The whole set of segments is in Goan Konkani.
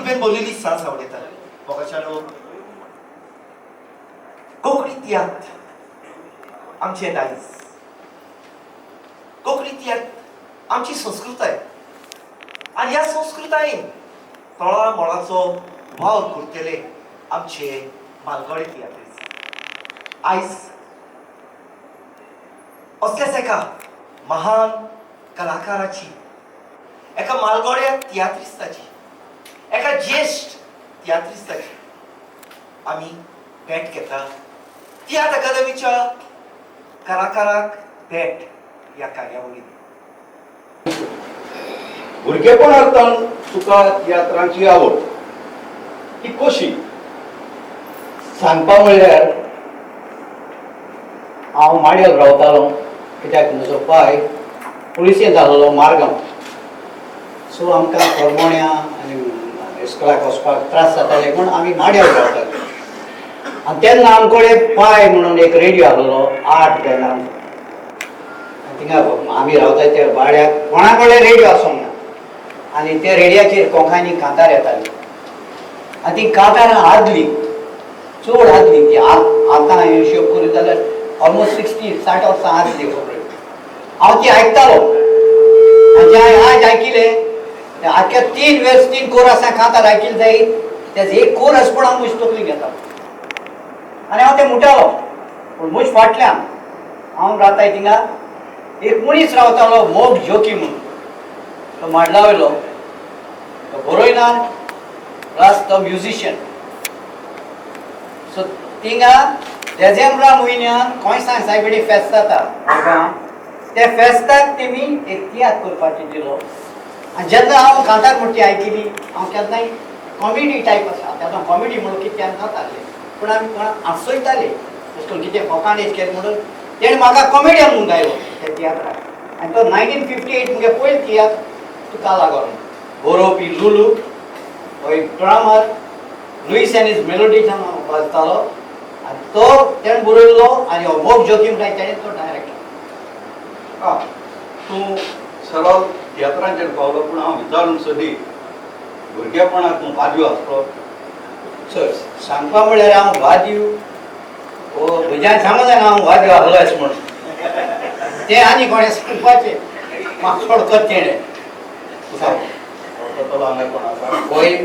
कृपेन बोलिली सांज आवडयता. मोगाच्यानो, कोंकणी तियात्र आमचें दायज, कोंकणी तियात्र आमची संस्कृताय आनी ह्या संस्कृतायेन तळा मळाचो वावर करतले आमचे मालगडे तियात्रीस्त. आयज असल्याच एका महान कलाकाराची, एका मालगोड्या तियात्रिस्ताची, एका ज्येश्ठ तियात्रिस्ताची आमी भेट घेता तियात्र अकादमीच्या कलाकाराक भेट ह्या कार्यावळींत. भुरगेपणांत तुका तियात्रांची आवड ती कशी? सांगपा म्हणल्यार हांव माड्यार रावतालो, कित्याक म्हजो पाय पुलिसेंत जालोलो मारगांव. सो आमकां करमोण्या आनी इस्कोलाक वचपाक त्रास जाताले म्हूण आमी माड्यार रावताले. आनी तेन्ना आमकडे पाय म्हणून एक रेडियो आसलेलो 8 बेलांचो. आनी थिंगा आमी रावताले त्या वाड्याक कोणा कडेन रेडियो आसूंक ना. आनी त्या रेडियाचेर कोंकणी कांतार येताली आनी ती कांतारां आदली, चड आदली ती. आतां हिशोब करीत जाल्यार ऑलमोस्ट 60 वर्सां आदली खबर. हांव ती आयकतालो आनी जे हांवें आज आयकिले ते आख्या 3 वेर्स 3 कोरसां कांतार आयकिले जायत, तेज एक कोरस पण हांव म्हजी तकली घेतालो आनी हांव तें म्हणटालो. पूण म्हज फाटल्यान हांव रावताय थिंगा एक मनीस रावतालो, मोग जोकी म्हणून. तो माडला वयलो, तो बरोयना प्लस तो म्युजिशियन. सो थिंगा देजेंब्रा म्हयन्यान कोंयसांग सायबेडी फेस्त जाता मडगांव, त्या फेस्ताक तेमी एक तियात्र करपाची दिलो. आनी जेन्ना हांव कांतार म्हणटी आयकिली, हांव केन्नाय कॉमेडी टायप आसा तेन्ना कॉमेडी म्हणून कितें जातालें, पूण आमी कोणाक हांसयताले अशें करून कितें फोकाणेच केलें म्हणून तेणें म्हाका कॉमेडियन म्हणून गायलो त्या तियात्राक. आनी तो 1958 मुगे पयलो तियात्र तुका लागोन. बरोवपी लुलू हो एक ड्रामर, लुईस एन his मेलोडीच्यान वाजतालो आनी तो तेणें बरयल्लो आनी हो मोग जोकीम काय तेणें तो डायरेक्टर. आं, तूं सरळ तियात्रांचेर पावलो, पूण हांव विचारूंक सोदी, भुरगेपणांत तूं वाद्यो आसलो? सर, सांगपा म्हळ्यार हांव वाद्यो हो म्हज्यान सांगू जायना हांव वाद्यो आसलो अशें म्हणून. तें आनी कोणें सांगपाचें म्हाका सोडकत तेणें. वळखतलो हांगा कोण आसा? पय,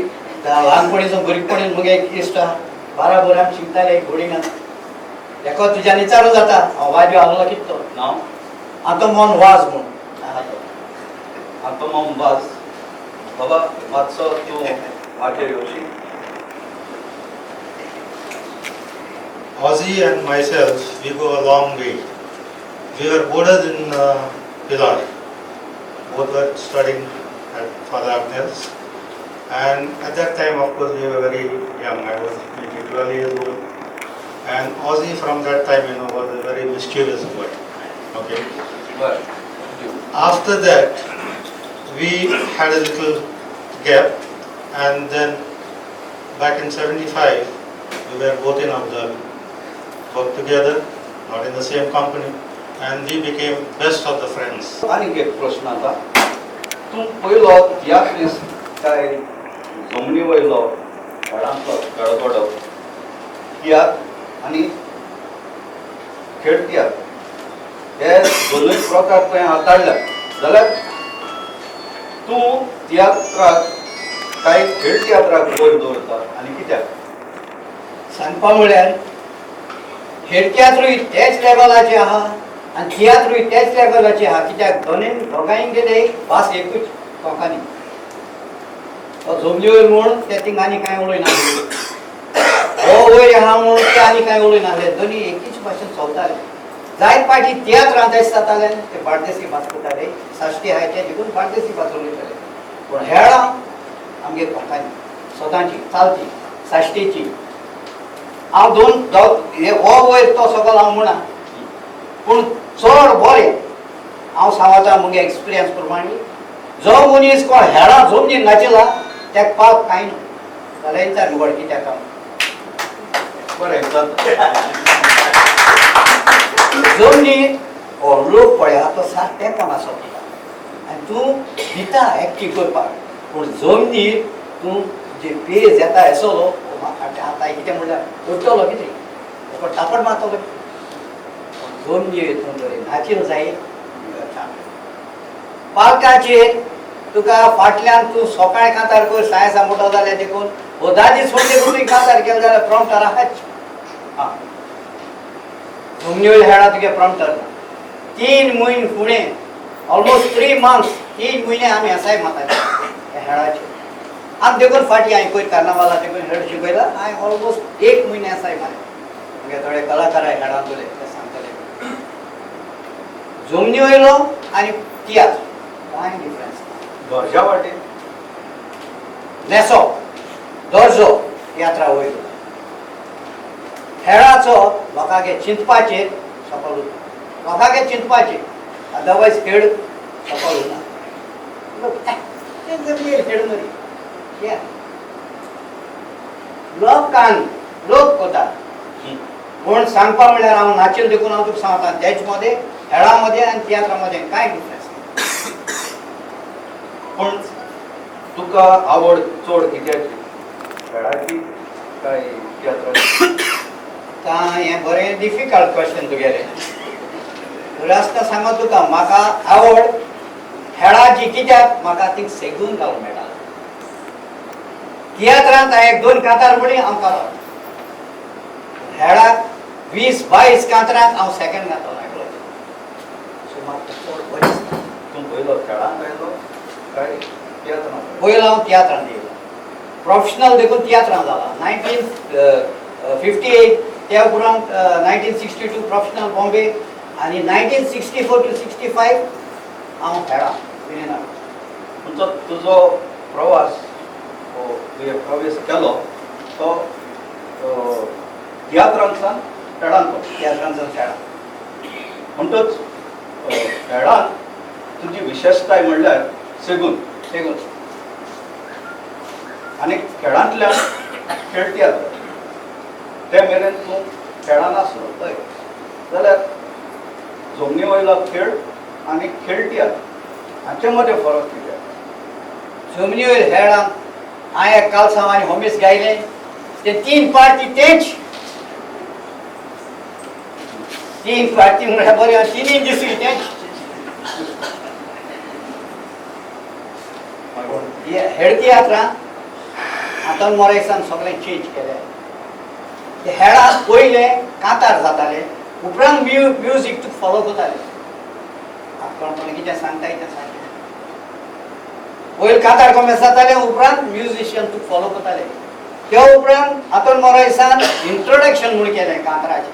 ल्हानपणीचो भुरगेपणीन मुगे एक इश्ट आहा, बाराबर आमी शिकताले बोर्डिंगान. एको तुज्यान विचारूं जाता हांव वाद्यो आसलो कितें तो. नांव? आंतोमोन वाज म्हूण आहा तो. आंतोमोन वाज. बाबा, मातसो तूं वाटेर येवशी. Ozzy and myself, we go a long way. We were boarders in Pilar. Both were studying at Father Agnel's. And at that time, of course, we were very young. I was maybe 12 years old. And Ozzy from that time, was a very mischievous boy. Okay. बरें. After that, we had a little gap, and then back in 75, we were both in Abu Dhabi, worked together, not in the same company, and we became best of the friends. आनीक एक प्रश्न आसा, तूं पयलो तियात्रीस्त काय जमनी वयलो खेळांतलो खेळगडो? तियात्र आनी खेळ तियात्र हे दोनूय प्रकार तुवें हाताळ्ळ्यात, जाल्यार तूं तियात्राक काय खेळ तियात्राक वयर दवरता आनी कित्याक? सांगपा म्हळ्यार हेर तियात्रूय तेच लेवलाचे आहा आनी तियात्रूय तेच लेवलाचे आहा, कित्याक दोनूय दोगांय गेले भास एकूच कोंकणी. तो जमनी वयर म्हूण ते थिंगा आनी कांय उलयनासले, हो वयर आहा म्हूण ते आनी कांय उलयनासले. दोनूय एकीच भाशेन चलताले. जायत पाटी तियात्रांत अशें जाताले, ते बार्देसी भास करताले, साश्टी आहाय ते देखून बार्देसी भास उलयताले. पूण हेळां आमगे कोंकणी सदांची चालती साश्टीची. हांव दोन हे हो वयर तो सगलो हांव म्हणा, पूण चड बरें हांव सांगता मुगे एक्सपिरियन्स प्रमाणे, जो मनीस कोण हेळां जमनीर नाचिला तेका पाप कांय न्हू. जाल्यार विचार मुगो कित्याक हांव बरें जाता. जमनीर हो लोक पळय तो सात तेंकोन आसो तुका आनी तूं दिता एक्टींग करपाक, पूण जमनीर तूं जे पेज येता येसलो आतां कितें म्हणल्यार उरतलो कितें फकत तापट मारतलो. जमनी हितून बरें नाचील जाय. पालकाचेर तुका फाटल्यान तूं सकाळी कांतार कर सायसा मोटो जाल्यार देखून हो दादी सोडले तुवें कांतार केलें जाल्यार प्रॉम्प्टर आहाच. आं जमनी वयल्या हेडा तुगे प्रॉम्प्टर ना. 3 म्हयने फुडें ऑलमोस्ट 3 months 3 म्हयने आमी एसाय मारताले ह्या हेडाचेर. आनी देखून फाटीं हांवें पयर कार्नावाला देखून हेड शिकयला हांवें ऑलमोस्ट 1 म्हयने एसाय मारले. मागीर थोडे कलाकार हेडान तुले ते सांगतले. जमनी वयलो आनी तियात्र कांय डिफरन्स ना. दर्जा वाटेन नेसो दर्जो तियात्रा वयलो हेडाचो लोकांगे चिंतपाचेर सकल उरता. लोकांगे चिंतपाचेर अदरवायज हेड सकल उरना. हेड मरे लोकान लोक कोता पूण सांगपा म्हणल्यार हांव नाचेल देखून हांव तुका सांगता तेच मदें हेडा मदें आनी तियात्रा मदें कांय डिफरन्स ना. पूण तुका आवड चड कित्याची, खेळाची काय तियात्राची? आतां हें बरें डिफिकल्ट क्वेश्चन तुगेलें. आसतना सांगो तुका म्हाका आवड हेडाची कित्याक म्हाका थिंग सेगून घालूंक मेळटा. तियात्रांत हांवें 1-2 कांतार म्हणली हांव कालो. हेडाक 20-22 कांतरांत हांव सेकंड घातलो एकलो. सो म्हाका चड बरें दिसता. तूं पयलो खेळांत आयलो काय तियात्रांत? पयलो हांव तियात्रांत येयलो. प्रोफेशनल देखून तियात्रांत जाला. 1958 त्या उपरांत 1962 प्रोफेशनल बॉम्बे आनी 1964 to 65 हांव खेळा विनेना. तुमचो तुजो प्रवास हो तुवें प्रवेश केलो तो तियात्रांतल्यान खेळांत पडलो. तियात्रांतल्यान खेळा. म्हणटच खेळांत तुजी विशेशताय म्हणल्यार सेगून. सेगून. आनी खेळांतल्यान खेळ तियात्र ते मेरेन तूं खेळान आसलो. हय. जाल्यार जमनी वयलो खेळ आनी खेळ तियात्र हाचे मदें फरक कितें? जमनी वयल खेळान हांवें कालसांव आनी होमीस गायलें ते 3 पार्टी तेच 3 पार्टी म्हणल्यार बरें 3 दिसूय तेच. हेड तियात्रां आतां मोरेसान सगळें चेंज केलें. ते हेडाक पयले कांतार जाताले उपरांत म्युजीक तुका फॉलो करताले. आतां कोण कितें सांगता कितें सांगता. पयलीं कांतार कॉमेस जाताले उपरांत म्युजिशियन तुका फॉलो करताले. त्या उपरांत आतां मोरेसान इंट्रोडक्शन म्हूण केलें कांताराचें.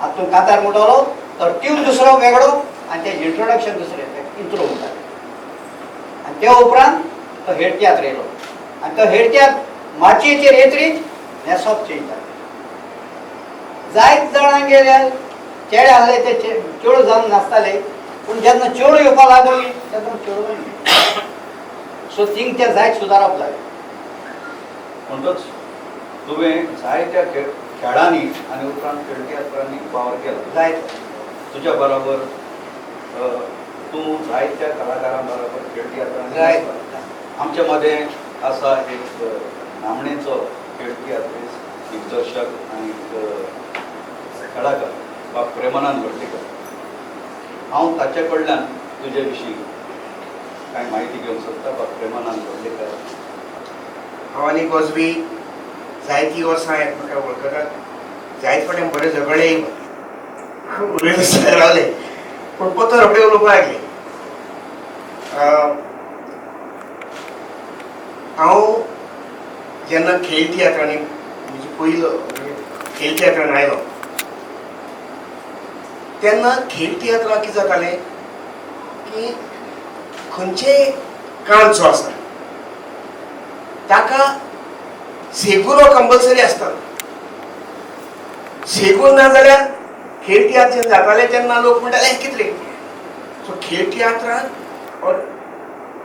आतां तूं कांतार म्हणटलो तर ट्यून दुसरो वेगळो आनी तें इंट्रोडक्शन दुसरें इंट्रो म्हणटाले. आनी त्या उपरांत तो हेड तियात्र येयलो आनी तो हेड तियात्र माचयेचेर येतरीच न्हेसप चेंज जालें. जायत जाणां गेल्या चेडे आहले ते चेडू जावन नासताले पूण जेन्ना चेडू येवपाक लागलो तेन्ना चेडू. सो थिंग ते जायत सुदारप जाय. म्हणटच तुवें जायत्या खेळांनी आनी उपरांत खेळ तियात्रांनी वावर केलो. जायत. तुज्या बरोबर तूं जायत्या कलाकारां बरोबर खेळ तियात्रांनी. जायत. आमच्या मदें आसा एक नामणेचो खेळ तियात्रीस दिग्दर्शक आनी कलाकार बाब प्रेमानंद वर्टीकर. हांव ताचे कडल्यान तुजे विशीं कांय म्हायती घेवंक सोदता. बाब प्रेमानंद वर्टीकर. हांव आनी गॉजबी जायतीं वर्सां एकमेकाक वळखतात. जायते फावटी बरें झगडलेय उलयत रावले पूण परतो रोखडे उलोवपाक लागले. हांव जेन्ना खेळ तियात्रांनी म्हजे पयलो खेळ तियात्रान आयलो तेन्ना खेळ तियात्रां कितें जातालें की खंयचेय कांत जो आसा ताका सेगून हो कंपल्सरी आसता. सेगून ना जाल्यार खेळ तियात्र जेन्ना जाताले तेन्ना लोक म्हणटाले कितले. सो खेळ तियात्रान और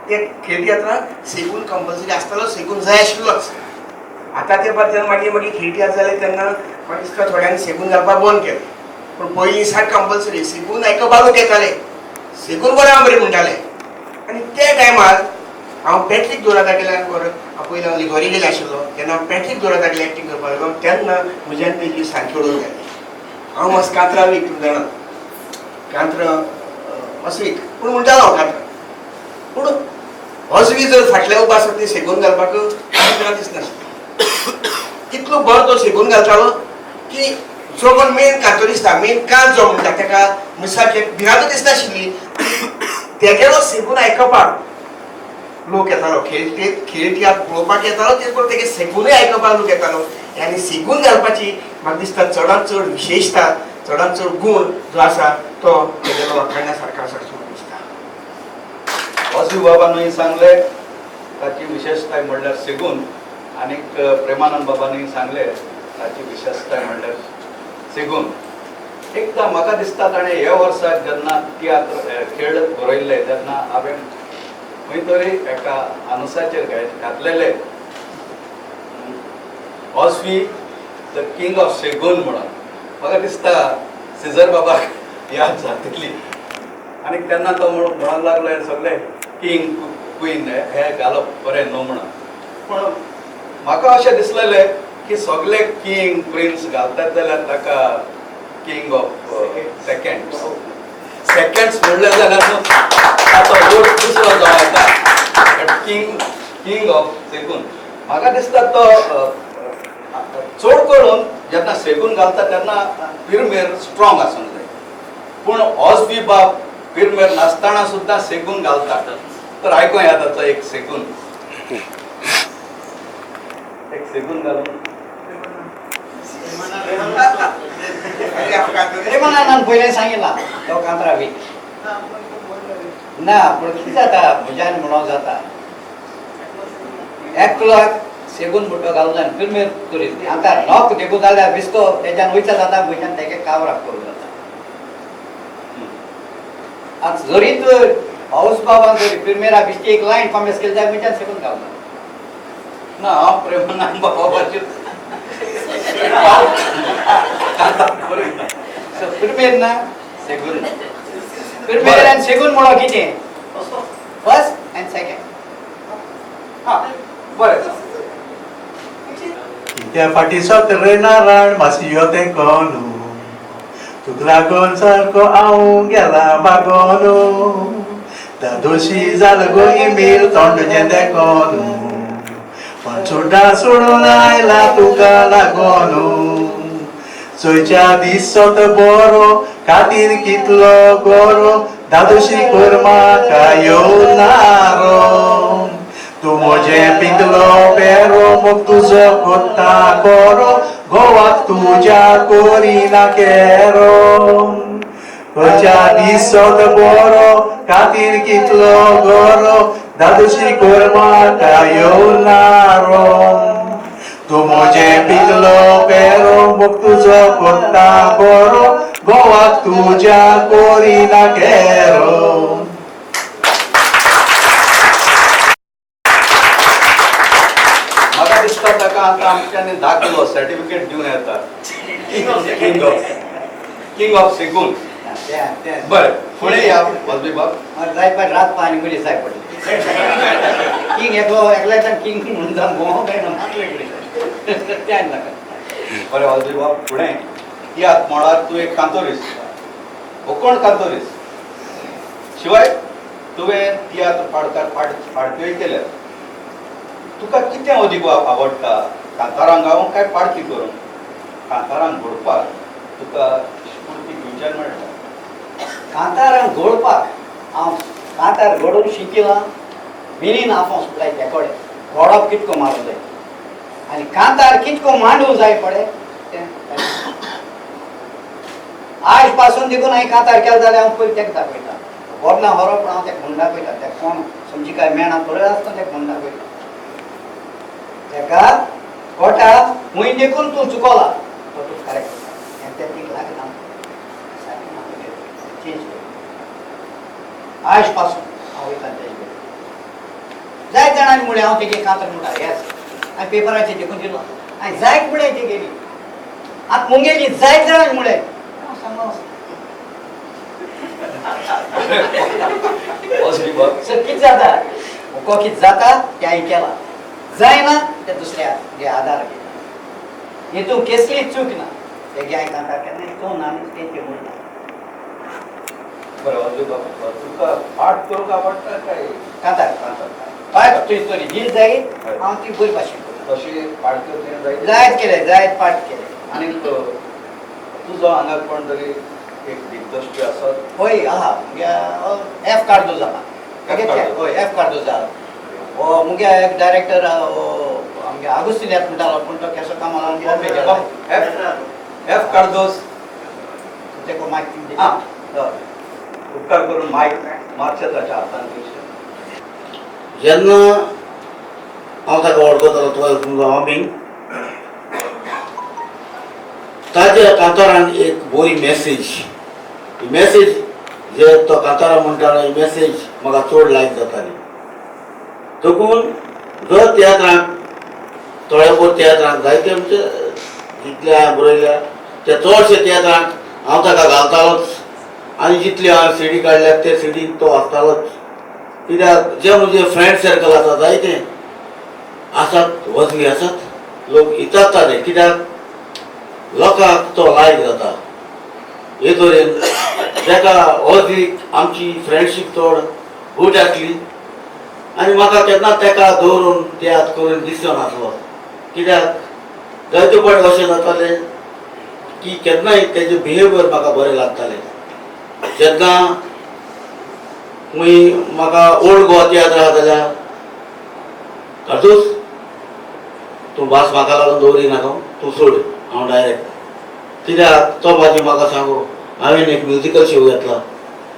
ते खेळ तियात्रान सेगून कंपल्सरी आसतालो, सेगून जाय आशिल्लोच. आतां ते जेन्ना मागीर मागीर खेळ तियात्र जाले तेन्ना म्हाका दिसता थोड्यांनी सेगून घालपाक बंद केलें पूण पयलीं सारकें कंपल्सरी सेगून एका बालूक येताले सेगून बरें आहा बरें म्हणटाले. आनी त्या टायमार हांव पॅट्रीक दोरातागेल्या पयलीं हांव लिगोरी गेले आशिल्लो तेन्ना हांव पॅट्रीक दोरातागेले एक्टींग करपाक लागलो तेन्ना म्हज्यान तेजी सारकी उडोवन घाली. हांव मातसो कांतरा वीक, तुमी जाणा, कांतरा मातसो वीक पूण म्हणटालो हांव कांतरा, पूण होजवी जर फाटल्या उबो आसत ती सेगून घालपाक म्हाका दिसनाशिल्लें. तितलो बरो तो सेगून घालतालो की जो कोण मेन कांतोरिस्ता, मेन कांत जो म्हणटा तेका मनशाक भिरांत दिसनाशिल्ली. तेगेलो सेगून आयकपाक लोक येतालो, खेळ खेळ तियात्र पळोवपाक येतालो, तेच बरोबर तेगे सेगूनय आयकपाक लोक येतालो. आनी सेगून घालपाची म्हाका दिसता चडांत चड विशेशता, चडांत चड गूण जो आसा तो तेगेलो वाखाणण्या सारको आसा अशें म्हाका दिसता. वासू बाबानूय सांगले ताची विशेशताय म्हणल्यार सेगून, आनीक प्रेमानंद बाबांनी सांगले ताची विशेशताय म्हणल्यार सेगून. एकदां म्हाका दिसता ताणें ह्या वर्साक जेन्ना तियात्र खेळ बरयल्ले तेन्ना हांवें खंय तरी एका आनुसाचेर घातलेले ऑस्वी the king of सेगून म्हणून. म्हाका दिसता सिजर बाबाक याद जातली. आनी तेन्ना तो म्हणूंक लागलो सगळे किंग क्वीन हे घालप बरें न्हू म्हणून. पूण म्हाका अशें दिसलेलें की सगळे किंग प्रिन्स घालतात जाल्यार ताका किंग ऑफ सेकंड्स, सेकंड्स म्हणलें जाल्यार ताचो वोट दुसरो जावं येता, किंग किंग ऑफ सेगून. म्हाका दिसता तो चड करून जेन्ना सेगून घालता तेन्ना पिरमेर स्ट्रॉंग आसूंक जाय, पूण ऑसबी बाब पिरमेर नासतना सुद्दां सेगून घालता. तर आयकूं येता ताचो एक सेगून, एक सेगून घालून. प्रेमानंदान पयलें सांगिल्लां तो कांतरा वीक ना, पूण कितें जाता म्हज्यान म्हणोंक जाता एकलो सेगून म्हणटो घालूं जाय फिल्मेर करीत. आतां नोक देखून जाल्यार बिस्को तेज्यान वयता जाता, म्हज्यान तेगे कावराक करूं जाता. आतां जरी तर पावस बाबान जरी फिल्मेरा बिस्ती एक लायन कॉमेस केली जाल्यार म्हज्यान सेगून घालना. ना, हांव प्रेमानंद बाबाचेर फिल्मेर ना सेगून, फिल्मेर आनी सेगून म्हणो कितें फर्स्ट आनी सेकंड. हां बरें. कित्या फाटी सोत रे नारायण मासियो तें कोनू, तुका लागून सारको हांव गेला बागोनू, दादोशी जाल गो इमेल तोंड तुजें देखोनू, पण सोडून आयला तुका लागोनू, चोयच्या दिसत बरो खातीर कितलो गोरो, दादोशी कर म्हाका येवना रो, तूं म्हजें पिकलो पेरो मोग तुजो कोत्ता कोरो, गोवाक तुज्या कोरिना केरो, खंयच्या दिसत बरो खातीर कितलो गोरो, दादोशी कर म्हाका येवना रो, तूं म्हजें पिकलो पेरो मोग तुजो कोत्ता कोरो, गोवाक तुज्या कोरिना केरो. म्हाका दिसता ताका आतां आमच्यांनी दाखलो सर्टिफिकेट दिवन येता किंग ऑफ किंग ऑफ सेगून. बरें, फुडें या वाजवी बाब. जाय पण रात पाणी मनीस जाय पडली किंग एकलो एकल्याच्यान किंग म्हणून जावन भोंवो काय ना मातले कडेन ते आनी नाका. बरें वाजवी बाब, फुडें तियात्र म्हळ्यार तूं एक कांतोरीस, कोण कांतोरीस, शिवाय तुवें तियात्र पाडकार पाडक्योय केल्यात. तुका कितें अदीक आवडटा, कांतारांक गावंक काय पाडकी करूंक? कांतारांक घोडपाक तुका स्फूर्ती खंयच्यान मेळटा? कांतारांक घोळपाक हांव कांतार घडोवन शिकिलां, मिनीन आफोंस जाय ते कडेन घोडप कितको मारूं जाय आनी कांतार कितको मांडूं जाय पडे तें आयज पासून देखून हांवें कांतार केलें जाल्यार हांव पयलीं तेका दाखयता. गोड ना हरो, पूण हांव तेका म्हूण दाखयता, तेका कोण समजी काय मेणा थोडे आसतना तेका म्हूण दाखयता, तेका कोटा खूंय देखून तूं चुकोला तो तूं करेक्ट करता, तें तीक लागना सारकें चेंज कर. आयज पासून हांव वयता तेजे कडेन. जायत जाणांनी म्हणलें हांव तेगे कांतर म्हणटा येस, हांवें पेपराचेर देखून दिलो, हांवें जायत म्हणलें तेगेली आतां मुंगेली जायत जाणांनी म्हणलें हांव सांगो सर कितें जाता मुको कितें जाता तें हांवें केलां, जायना तें दुसऱ्या गे आदार घेता. हितून केसली चूक ना. तेगे हांवें कांतार केन्ना चोवन आनी तेंचे म्हणटा. बरें ऑजवी बाब, तुका पाठ करूंक आवडटा काय कांतार? कांतार. पाठ तुजी तरी जी जाय हांव ती बरी भाशेन करता. तशी पाठ करचें जाय? जायत केलें, जायत पाठ केलें. आनी तुजो हांगा कोण तरी एक दिग्दर्शक आसत? हय आहा, मुगे एफ कार्दोज आहा. एफ कार्दोज. हय, एफ कार्दोज आहा. हो मुगे एक डायरेक्टर आमगे आगुस्तीन म्हणटालो, पूण तो केसो कामाक लागून बॉम्बे गेलो. F F Cardozo. तेका मायक. आं, उपकार करून मायक मातशें ताच्या हातान दिवचें. जेन्ना हांव ताका वळखतालो तो हांव बीन ताच्या कांतारान एक बरी मॅसेज, ही मॅसेज जे तो कांतारा म्हणटालो, ही मॅसेज म्हाका चड लायक जाताली. देखून जो तियात्रांक तोळेपूर तियात्रांक जायते म्हणजे जितले हांवें बरयल्या ते चडशे तियात्रांक हांव ताका घालतालोच आनी जितले हांवें सिडी काडल्यात ते सिडीक तो आसतालोच. कित्याक जे म्हजे फ्रेंड सर्कल आसा जायते आसात, वजनी आसात, लोक विचारता ते कित्याक लोकांक तो लायक जाता. हे तरेन ताका वजनीक आमची फ्रेंडशीप चड घट आसली आनी म्हाका केन्ना ताका दवरून तियात्र करून दिसनासलो. कित्याक जायते फावट अशें जातालें की केन्नाय तेजें बिहेवियर म्हाका बरें लागतालें. जेन्ना खंय म्हाका ओल्ड गोवा तियात्र आहा जाल्यार कार्दोज तूं भास म्हाका लागून दवरी नाका, तूं सोड, हांव डायरेक्ट. कित्याक तो मागीर म्हाका सांगू हांवें एक म्युजिकल शो घेतला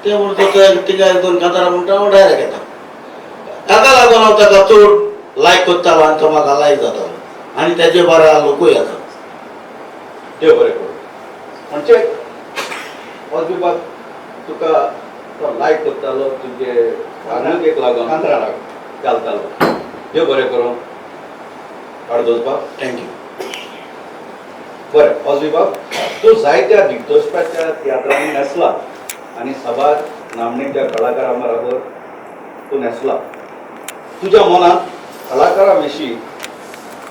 तें म्हण तो तिका एक दोन कांतारां म्हणटा, हांव डायरेक्ट येता. ताका लागून हांव ताका चड लायक करतालो आनी तो म्हाका लायक जातालो आनी तेजे बारा लोकूय आसा. देव बरें करूं. म्हणजे ऑजवी बाब तुका तो लायक करतालो, तुजे वागणुकेक लागून कांतारा लागून घालतालो. देव बरें करूं कार्दोज बाब. Thank you. बरें ऑजवी बाब, तूं जायत्या दिग्दर्शकाच्या तियात्रांनी न्हेसला आनी साबार नामनेच्या कलाकारां बराबर तूं न्हेसला. तुज्या मनांत कलाकारां विशीं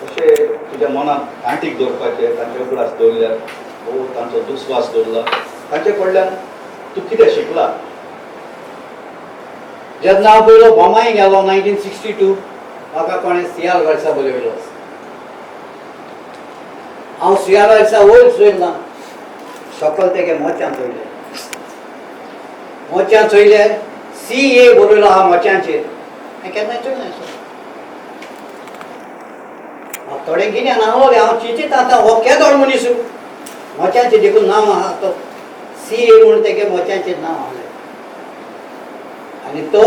अशें तुज्या मनांत गांठीक दवरपाचें तांचे उगडास दवरल्यार वो तांचो दुस्वास दवरला, तांचे कडल्यान तूं कितें शिकला? जेन्ना हांव पयलो बॉम्बाय गेलो 1962, म्हाका कोणें सियाल वर्सा बोलयलो. हांव सियाल वर्सा वयर चोयल ना, सकल तेगे मोच्यान चोयलें. मोच्यान चोयले सी ए बरयलो आहा मोच्यांचेर, हांवें केन्नाय चोयलें. म्हाका थोडें गिन्यान आहलें, हांव चिंतीत आतां हो केदोळ मनीस मोच्यांचेर देखून नांव आहा तो सी ए म्हूण तेगे मोच्यांचेर नांव आहलें. आनी तो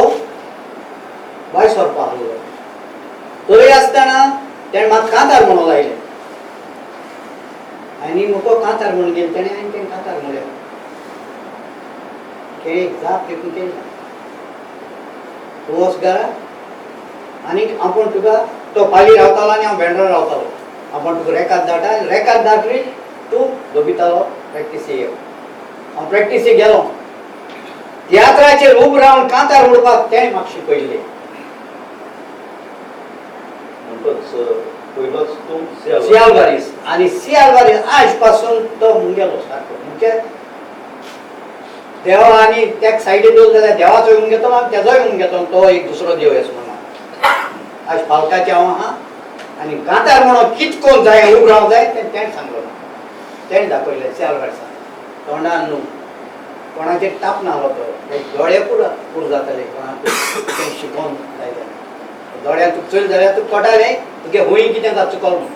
भायर सरपा आहलो. तरी आसतना तेणें म्हाका कांतार म्हणूंक लायलें आनी मुको कांतार म्हणून गेलें. तेणें आनी तेणें कांतार म्हणलें, एक जाप देखून केली ना. तूं वच घरा आनी आपूण तुका तो पाली रावतालो आनी हांव बेंड्रा रावतालो, आपूण तुका रेकाद धाडटा, रेकाद धाडली तूं दोबितालो प्रॅक्टिसी यो. हांव प्रॅक्टिसी गेलो, तियात्राचेर उब रावन कांतार उडपाक तेणें म्हाका शिकयल्लें. म्हणटच पयलोच तूं सी आल्वारीस आनी सी आल्वारीस आज पासून तो मुंगेलो सारको म्हणजे देवा आनी त्या सायडीन दवरलो जाल्यार देवाचोय उंग घेतलो आनी तेजोय उंग घेतलो, तो एक दुसरो देव येस म्हणून आज पालकाचें हांव आहा. आनी कांतार म्हणून कितको जाय उब रावंक जाय तें तेणें सांगलो ना, तेणें दाखयलें सी आल्वारीसान तोंडान न्हू, कोणाचेर ताप नासलो तो, ते दोळे पुरो पुरो जाताले कोणाक तें शिकोवन जाय जाल्यार. दोळ्यान तुका चोयलें जाल्यार तुका कळटालें तुगे हुंय कितें जाता चुकोल म्हूण.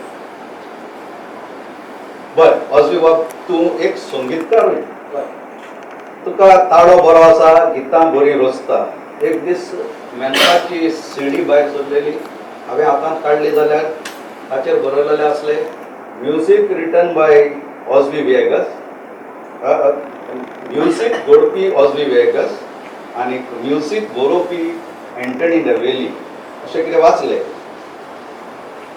बरें ऑजवी बाब, तूं एक संगीतकारूय, तुका ताळो बरो आसा, गितां बरीं रचता. एक दीस मेनकाची सिडी भायर सरलेली हांवें हातांत काडली जाल्यार ताचेर बरयलेलें आसलें music written by Oswy Viegas, music जोडपी ऑजवी व्हिएगस आनी म्युजीक बरोवपी एंटनी दवेली, अशें कितें वाचलें.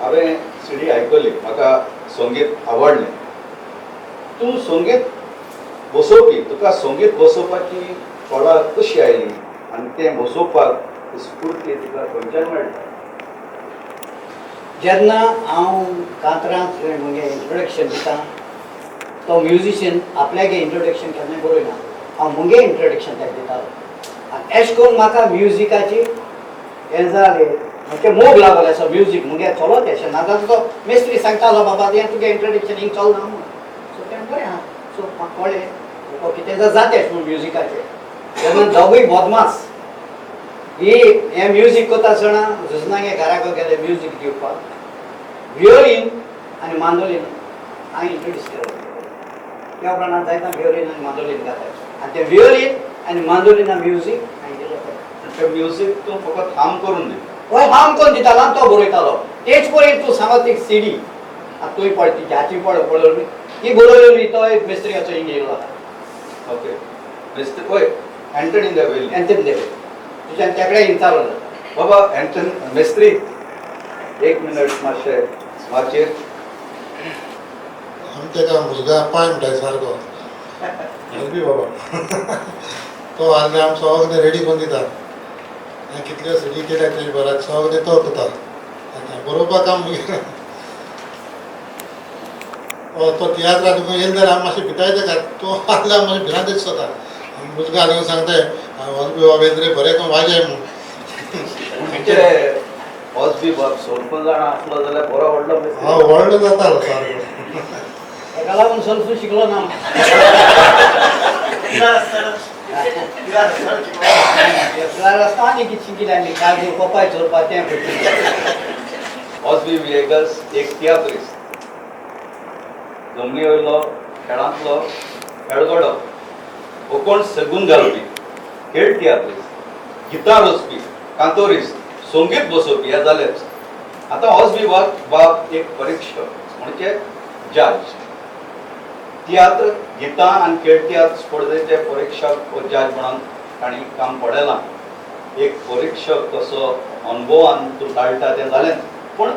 हांवें सिडी आयकली, म्हाका संगीत आवडलें. तूं संगीत बसोवपी, तुका संगीत बसोवपाची कला कशी आयली आनी तें बसोवपाक स्फूर्ती तुका खंयच्यान मेळटा? जेन्ना हांव कांतरांत म्हगे इंट्रोडक्शन दिता तो म्युजिशियन आपल्यागे इंट्रोडक्शन केन्नाय बरयना, हांव मुगे इंट्रोडक्शन ताका दितालो. आनी एश करून म्हाका म्युजिकाची हें जालें, म्हणजे मोग लागलो असो म्युजीक मुगे चलोत अशें ना जाल्यार तो मेस्त्री सांगतालो बाबा तें तुगे इंट्रोडक्शन हिंग चलना म्हूण. सो तें बरें आहा. सो म्हाका कळ्ळें ओके तें जाता अशें म्हूण म्युजिकाचें. तेन्ना दोगूय बदमास ही हें म्युजीक करता आसतना जुजनागे घराक गेले म्युजीक दिवपाक वियोलीन आनी मांदोलीन हांवें इंट्रोड्यूस केलो. त्या उपरांत जायता वियोलीन आनी मांदोलीन गाता आनी तें वियोलीन आनी मांदोलिना म्युजीक हांवें दिलें. तें म्युजीक तूं फकत हाम करून दिता? हय, हाम करून दितालो आनी तो बरयतालो. तेच पळय तूं सांगत एक सीडी आतां तुवें पळय ती हाची पळय पळयली ती बरयलेली तो एक मिस्त्रीयाचो हिंग येयलो आहा. ओके, मिस्त्री वय एंटनी देवेली. एंथनी देवेली तुज्यान तेगडे इंचारो जाता. बाबा एंटन मिस्त्री एक मिनट मातशें माचयेर. आमी तेका मुजगा पांय म्हणटाय सारको हेल्पी बाबा तो आहले आम सगळें रेडी करून दिता. आनी कितल्यो सिडी केल्या तेजे बरात सगळें तो करता. आतां बरोवपा काम मुगेलें. तो तियात्राक तुका येयले जाल्यार आमी मातशें भिताय तेका, तो आहल्यार आमी मातशें भिरांत दिसता. आमी मुजगा येवन सांगताय वॉजबी बाबा येयले रे बरें करून वाजय म्हूण. म्हणजे वॉजबी बाब सोलपून जाणा आसलो जाल्यार बरो व्हडलो मिस्त्री. हा व्हडलो जातालो सारको. तेका लागून सोल्फू शिकलो ना. पिलार आसतना आनी कितें शिकिल्लें आमी काजू पोपाय चोरपा तें पळय. वॉजबी विएगस एक तियात्रिस्त, जमनी वयलो खेळांतलो खेळगडो, कोण सगून घालपी, खेळ तियात्रिस्त, गितां रचपी, कांतोरिस्त, संगीत बसोवपी हे जालेच. आतां वॉजबी बाब एक परिक्षक म्हणजे जज, तियात्र गितां आनी खेळ तियात्र स्पर्धेचे परिक्षक व जज म्हणून तांणी काम पळयलां. एक परिक्षक कसो अनुभवान तूं टाळटा तें जालेंच, पूण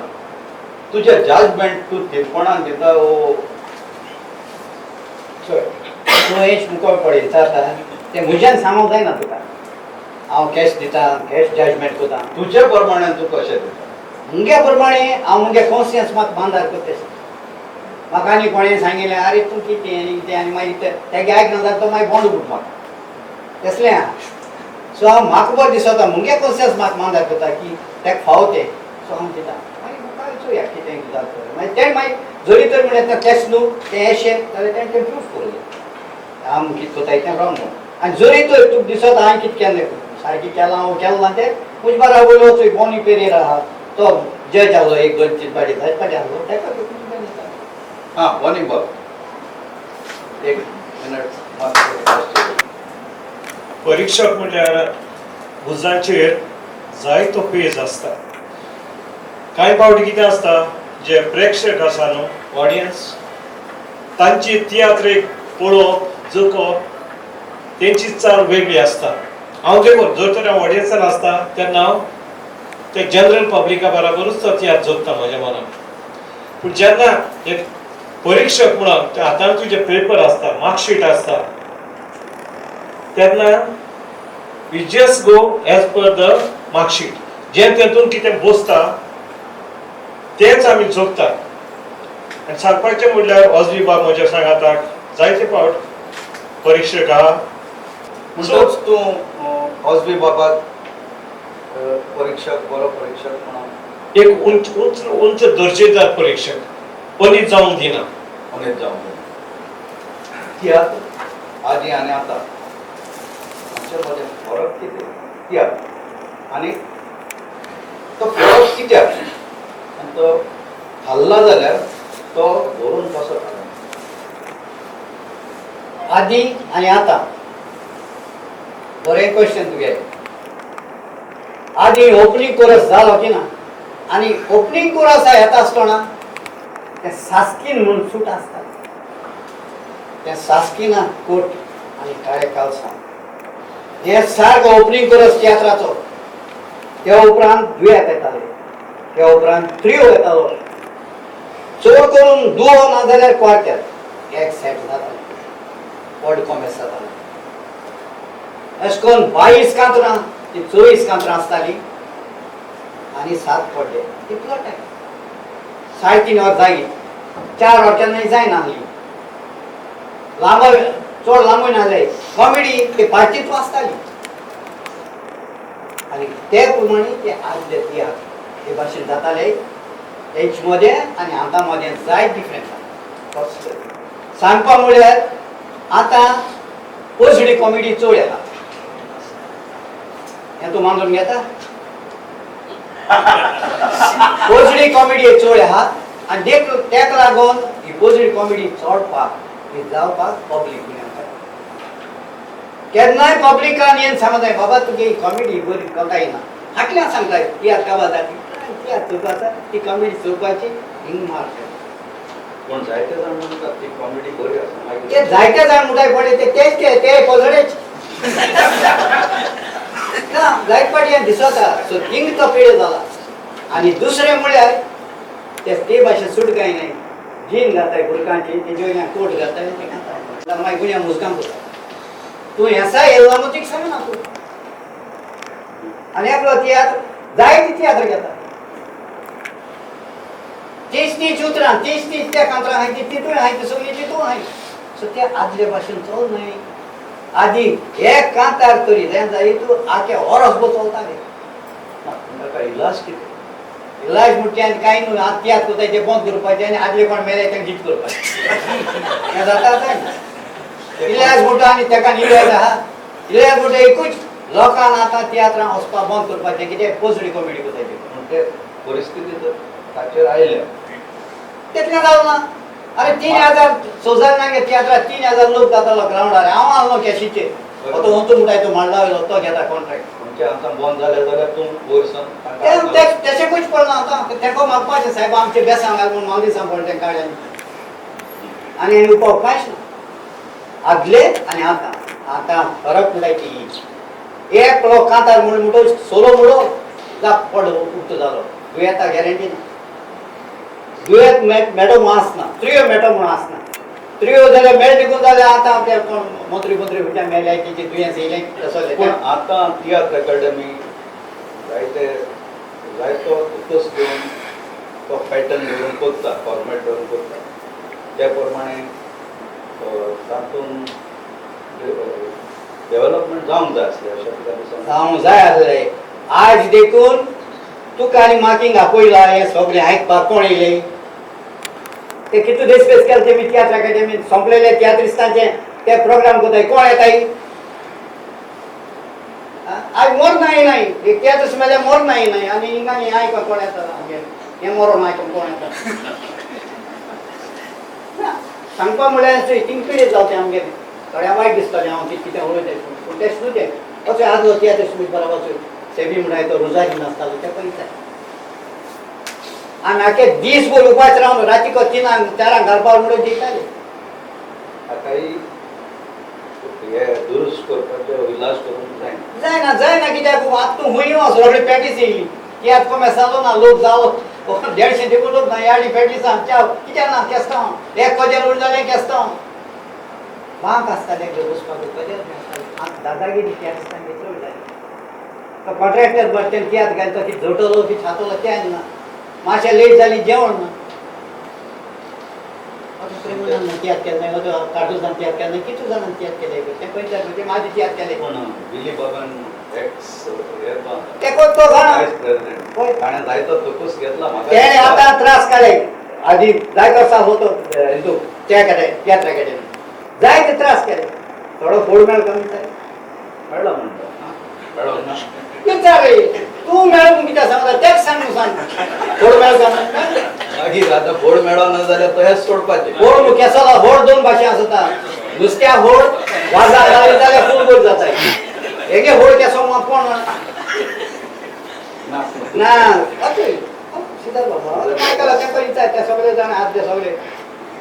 तुजें जजमेंट तूं थिरपणान दिता वो चोय तूं एश मुखार पळय विचारता तें म्हज्यान सांगूंक जायना तुका. हांव कॅश दिता, कॅश जजमेंट करता. तुजे प्रमाणे तूं कशें दिता? मुगे प्रमाणे हांव मुगे कॉन्सियन्स म्हाका बांदार करता. म्हाका आनी कोणें सांगिल्लें आरे तूं कितें आनी कितें आनी मागीर तेगे आयकना जाल्यार तो मागीर बोंड उठ म्हाका तसलें आहा. सो हांव म्हाका बरें दिसता मुगे कॉन्सियन्स म्हाका मांदार करता की तेका फावो तें. सो हांव दिता मागीर मुखार चोया कितें जाता. मागीर तें मागीर जरी तर म्हणलें तें तेंच न्हू तें एशें जाल्यार तें तें प्रूफ करूं जाय हांव कितें करता तें रॉंग म्हूण. आनी जरी तर तुका दिसता हांवें कितें केल्लें सारकें केलां हांव केलां ना तें म्हजे बाराबर वचूय बोनी पेरेर आहा तो जज आहलो एक दोन तीन पाटी जायत पाटी आहलो तेका दिता. हां बोनी बाब एक मिनट मातशें. परिक्षक म्हळ्यार भुजांचेर जायतो पेज आसता. कांय फावटी कितें आसता जे प्रेक्षक आसा न्हू ऑडियन्स तांची तियात्र एक पळोवप जगप तेंची चाल वेगळी आसता. हांव देखून जर तर हांव ऑडियन्सान आसता तेन्ना हांव ते जनरल पब्लिका बराबरूच तो तियात्र जगता म्हज्या मनान. पूण जेन्ना एक परिक्षक म्हणून त्या हातान तुजे पेपर आसता मार्कशीट आसता तेन्ना we just go as per the marksheet. जें तेतून कितें बसता तेंच आमी जोखतात. आनी सांगपाचें म्हणल्यार वॉजबी बाब म्हज्या सांगाताक जायते फावट परिक्षक आहा. म्हणटच तूं वॉजबी बाबाक परिक्षक बरो परिक्षक म्हणून एक उंच उंच उंच दर्जेदार परिक्षक अनीत जावंक दिना. उमेद जावंक दिना. तियात्र आदी आनी आतां हांचे मदें फरक कितें? तियात्र आनी तो फरक कित्याक आनी तो थारला जाल्यार तो धरून कसो थारला? आदी आनी आतां बरें क्वेश्चन तुगे. आदी ओपनींग कोरस जालो की ना आनी ओपनींग कोरस येता आसतना तें सास्कीन म्हूण सूट आसता तें सास्किना कोट आनी काळे कालसांव हें सारको ओपनींग कोरस तियात्राचो. त्या उपरांत दुयेंत येताले, त्या उपरांत त्रियो येतालो, चड करून दुओ ना जाल्यार क्वार्टेट एक सेट जाताले व्हड कॉमेस जाताले. अशें करून 22 कांतरां ती 24 कांतरां आसताली आनी 7 पड्डे तितलो टायम 3.5 वर जायी 4 वर केन्नाय जायना आसली लांब चड लांबूय ना जाय कॉमेडी ते पांचीच आसताली आनी ते प्रमाणे ते आदले तियात्र हे भाशेन जाताले तेच मदें आनी आतां मदें जायत डिफरंस आसा. सांगपा म्हळ्यार आतां पोजडी कॉमेडी चड येता हें तूं मानून घेता. पोजडी कॉमेडी चड आहा आनी तेका लागून ही पोजडी कॉमेडी चडपाक ही जावपाक पब्लीक गुन्यांवकार केन्नाय पब्लिकान येवन सांगताय बाबा तुगे ही कॉमेडी बरी कळटा ना फाटल्यान सांगताय तियात्र काबार जाता तियात्र चोवपाचा ती कॉमेडी चोवपाची हिंग मारता. पूण जायते जाण म्हणटात ती कॉमेडी बरी आसा. ते जायते जाण म्हणटाय पडले ते तेच ते ते पोजडेच ना जायत पाटी हें दिसता. सो थिंग तो पिळे जाला. आनी दुसरें म्हळ्यार ते भाशेन सूट काय न्हय जीन घाताय भुरग्यांची तेजे वयल्यान कोट घाताय ते घाताय मागीर गुन्यांव मुजगाम करता तूं हेसा येयला मग तिका सांगना तूं आनी एकलो तियात्र जायते तियात्र घेता तीच तीच उतरां तीच तीच त्या कांतरां आहाय ती तितूय आहाय ती सगळी तितूय आहाय. सो ते आदले भाशेन चल न्हय आदी एक कांतार तरी जाय जाय तूं आखे ओरस बो चलताले. ताका इलाज कितें? इलाज म्हणचे आनी कांय न्हू आतां तियात्र करताय ते बंद करपाचें आनी आदले कोण मेले तांकां जीत करपाचें हें जाता जायना. इलाज म्हणटा आनी ताका इलाज आहा इलाज म्हणटा एकूच लोकांक आतां तियात्रां वचपाक बंद करपाचें कितें पोजडी कॉमेडी करताय ती. पूण ते परिस्थिती जर ताचेर आयल्या तितलें जालें ना. अरे 3000 सोजान ना तियात्रां 3000 लोक जातालो ग्रावंडार हांव आहलो कॅशीचेर तो अंतू म्हणटाय तो मांडला वयलो तो घेता कॉन्ट्रॅक्ट. म्हणजे आतां बंद जालें जाल्यार तूं वयर सावन तेशें कूच पडना आतां तेका मागपाचें सायबा आमचें बेसांव घाल म्हूण मालदिसां पडलें तेंका काडल्यान आनी आनी उपाव कांयच ना. आदले आनी आतां आतां फरक म्हणटाय ती एकलो कांतार म्हूण म्हणटो सोलो म्हणो जा पड उक्तो जालो दुयेंता गॅरंटी ना. दुयेंत मेटो म्हूण आसना त्रियो मेटो म्हूण आसना त्रियो जाल्यार मेळ देखून जाल्यार आतां ते कोण मंत्री मंत्री खंयच्यान मेले तेजे दुयेंस येयलें तसो. पूण आतां तियात्र अकाडमी जायते जायतो फोकस घेवन तो पॅटर्न धरून करता फॉर्मेट धरून करता त्या प्रमाणे तातूंत डेव्हलपमेंट जावंक जाय आसलें अशें तुका दिसना? जावंक जाय आसलें. आज देखून तुका आनी माकींग आपयला हें सगळें आयकपाक कोण येयलें ते कितू देसपेस केले तेमी तियात्र अकादेमीन सोंपलेले तियात्रिस्तांचे ते प्रोग्राम करताय कोण येताय आज मोर ना येयनाय एक तियात्रिस्त मेल्यार मोर ना येयनाय आनी हिंगा हें आयकपाक कोण येता आमगेर हें मरोन आयकूंक कोण येता ना. सांगपा म्हळ्यार थिंग पिडेज जावचें आमगेर थोड्या वायट दिसतालें हांव कितें कितें उलयताय पूण तें न्हू तें अशें आदलो तियात्रिस्त बरोबर सेबी म्हणटाय तो रोजारी नासतालो ते पळयताय आनी आखे दीसभर उपास रावन रातीको 3-4 घालपाक म्हणून जेयताले. ताकाय हे दुरुस्त करपाचो इलाज करूंक जायना. जायना जायना कित्याक आतां तूं हुंय वच रोखडी पॅटीस येयली तियात्र कोमेस जालो ना लोक जालो 150 देखून लोक ना याडी पॅटीस च्याव कित्याक ना केस्तांव एक कदेल उरलें जाल्यार केस्तांव बांक आसताले बसपाक कदेल आसताले. आतां दादागिरी तियात्रिस्तांची चड जाली. तो कॉन्ट्रॅक्टर बरे तेणें तियात्र घालता ती झोटलो की छातलो तें ना मातशें लेट जाली जेवण ना. आतां प्रेमानंद तियात्र केले ना कार्दोजान तियात्र केले ना कितू जाणान तियात्र केले तें पळयता म्हणजे म्हाजे तियात्र केले. पूण विली बाबान एक्स तेको तो जाणा वायस प्रेसिडेंट ताणें जायतो तकूस घेतला म्हाका. तेणें आतां त्रास काडले आदी जायतो वर्सां होतो हितू त्या कडेन तियात्रा कडेन जायते त्रास केले थोडो फोड मेळ कमी जाय मेळ्ळा म्हणटा मेळो ना. विचार तूं मेळ कित्याक सांगता तेच सांग सांग फोड मेळ कमी मागीर आतां फोड मेळो ना जाल्यार तशेंच सोडपाचें. होड केसोला होड दोन भाशे आसता नुस्त्या होड वाजार घाली जाल्यार फूल गोड जाता हेगे होड केसो म्हण कोण ना सिद्धा बाबा काय केला तें पळयता ते सगळे जाण आदले सगळे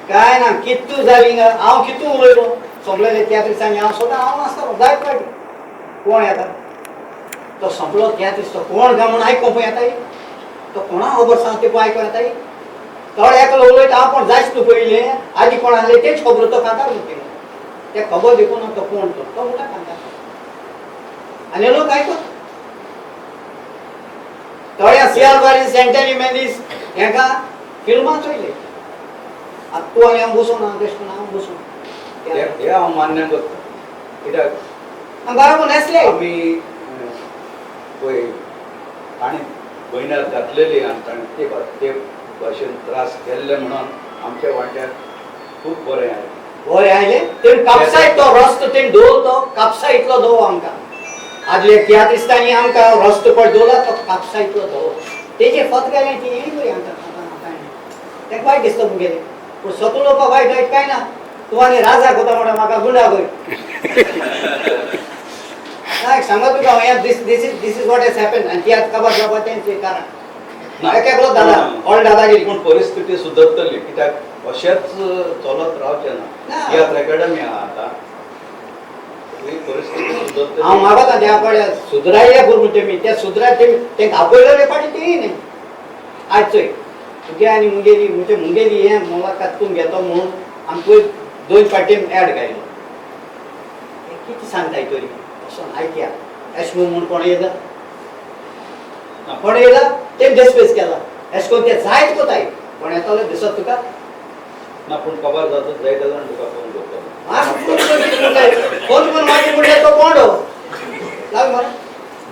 काय ना कितू जाली हांव कितू उलयलो सोंपलेले तियात्रिस्तांनी हांव सदां हांव आसतालो जायत फावटी कोण येता तो सोंपलो तियात्रिस्त तो कोण काय म्हूण आयकोंक येताय तो कोणा खबर सांग ते पळय आयकोंक येताय थोडे एकलो उलयता हांव कोण जायच न्हू पयलें आदी कोण आहले तेच खबर तो कांतार म्हणटा ते खबर देखून तो कोण तो तो म्हणटा कांतार आनी लोक आयकत. थोड्या सियालबारी सेंटेनी मेंदीस हेका फिल्मां चोयले. आतां तूं आनी हांव बसूं ना तशें करून हांव बसूं हे हांव मान्य करता कित्याक बरोबर नेसले आमी पळय ताणें भयणार घातलेली आनी ताणें ते भाशेन त्रास केल्ले म्हणून आमच्या वांट्याक खूब बरें आयलें. बरें आयलें तेण कापसा इतलो रस्तो तेण दवरलो कापसा इतलो दवो आमकां. आदले तियात्रिस्तांनी आमकां रस्तो पळय दवरला तो कापसा इतलो दवो तेजे फत गेलें ती येय बरी आमकां. तें वायट दिसता मुगेलें पूण सत उलोवपाक वायट वायट कांय ना. तूं आनी राजा कोता म्हणटा म्हाका गुंडा कोय ना सांगा तुका हांव this this is this is what has happen. आनी तियात्र काबार जावपा तेंचें कारण एक एकलो दादा ऑल दादागिरी. पूण परिस्थिती सुदरतली कित्याक अशेंच चलत रावचें ना. तियात्र एकाडमी आहा आतां ही परिस्थिती सुदरतली. हांव मागता त्या कडेन सुदरायल्या करून तेमी त्या सुदराय तेमी तेंकां आपयलें फाटी तेय न्ही. आयज चोय तुगे आनी मुगेली म्हणजे मुगेली हें मुलाकात तूं घेतो म्हणून आमकां दोन फावटी एड घायलो. कितें सांगताय तरी वचोन आयकया एशें म्हूण कोण येयला कोण येयला तें डेस्पेस केला एशें करून ते जायत कोताय कोण येतलो दिसत तुका ना. पूण कबार जातच जायते जाण तुका फोन करतलो. फोन करून मागीर म्हणल्यार तो कोण लाग मरे.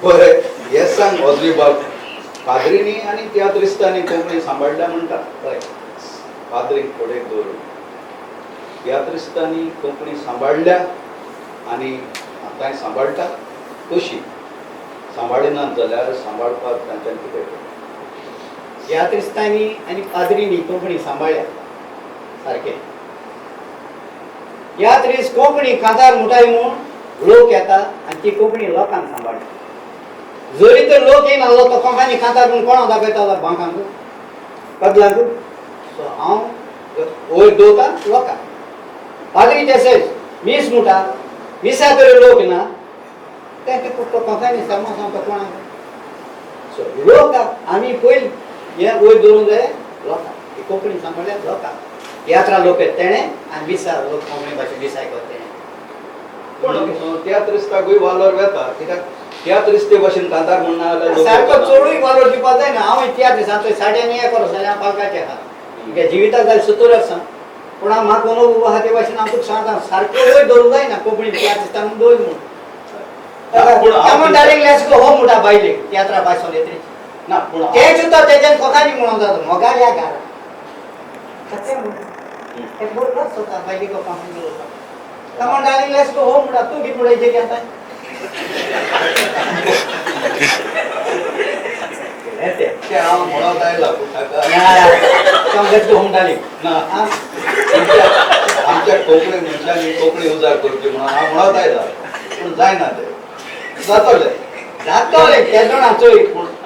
बरें हें सांग ऑजली बाब, पाद्रींनी आनी तियात्रिस्तांनी कोंकणी सांबाळ्ळ्या म्हणटा. हय पाद्रींक फुडें दवरून तियात्रिस्तांनी कोंकणी सांबाळ्ळ्या आनी आतांय सांबाळटा. कशी सांबाळिनात जाल्यार सांबाळपाक तांच्यान कितें केलें? तियात्रिस्तांनी आनी पाद्रींनी कोंकणी सांबाळ्ळ्या सारकें. तियात्रिस्त कोंकणी कांतार मुठाय म्हूण लोक येता आनी ती कोंकणी लोकांक सांबाळटा. जरी तर लोक येयनासलो तो कोंकणी कांतार म्हूण कोणाक दाखयतालो बांकांक कदलांक. सो हांव वयर दवरता लोकांक. पाद्री तशेंच मीस मुठा मिसा तरी लोक ना तें तो कोंकणी सांगता सांगता कोणाक. सो लोकांक आमी पयलीं हें वयर दवरूंक जाय लोकांक ही कोंकणी सांबाळ्ळ्या लोकांक. तियात्रा लोक येता तेणें आनी मिसा लोक कोंकणी भाशेन मिस आयकता तेणें. पूण तियात्रिस्ताकूय वालोर वेता कित्याक तियात्रिस्ते भाशेन कांतार म्हणना जाल्यार सारको चडूय वालोर दिवपाक जायना. हांव तियात्रिस्तांचो साड्यांनी हें करो जाल्यार हांव पालकाचें आहा तुगे जिविताक जाल्यार 70 वर्सां पूण हांव म्हाका अनुभव आहा ते भाशेन हांव तुका सांगता सारको वयर दवरूंक जायना कोंकणी तियात्रिस्तान दवर म्हूण. डायरेक्ट let's go home म्हणटा बायलेक तियात्रा बायसोन येतरी ना. पूण तें सुद्दां तेज्यान कोंकणी म्हणून जाता मोगाल्या घरा तें बरोबर सोता बायलेक कोंकणी उलोवपाक. Come on darling let's go home म्हणटा तूं कितें म्हणटा हेजेर आतां तें हांव म्हणत आयलां पूण ताका let's go home darling ना. आमच्या कोंकणी मनशांनी कोंकणी उजार करची म्हणून हांव म्हणत आयलां पूण जायना तें. जातलें जातलें केदोणा चोय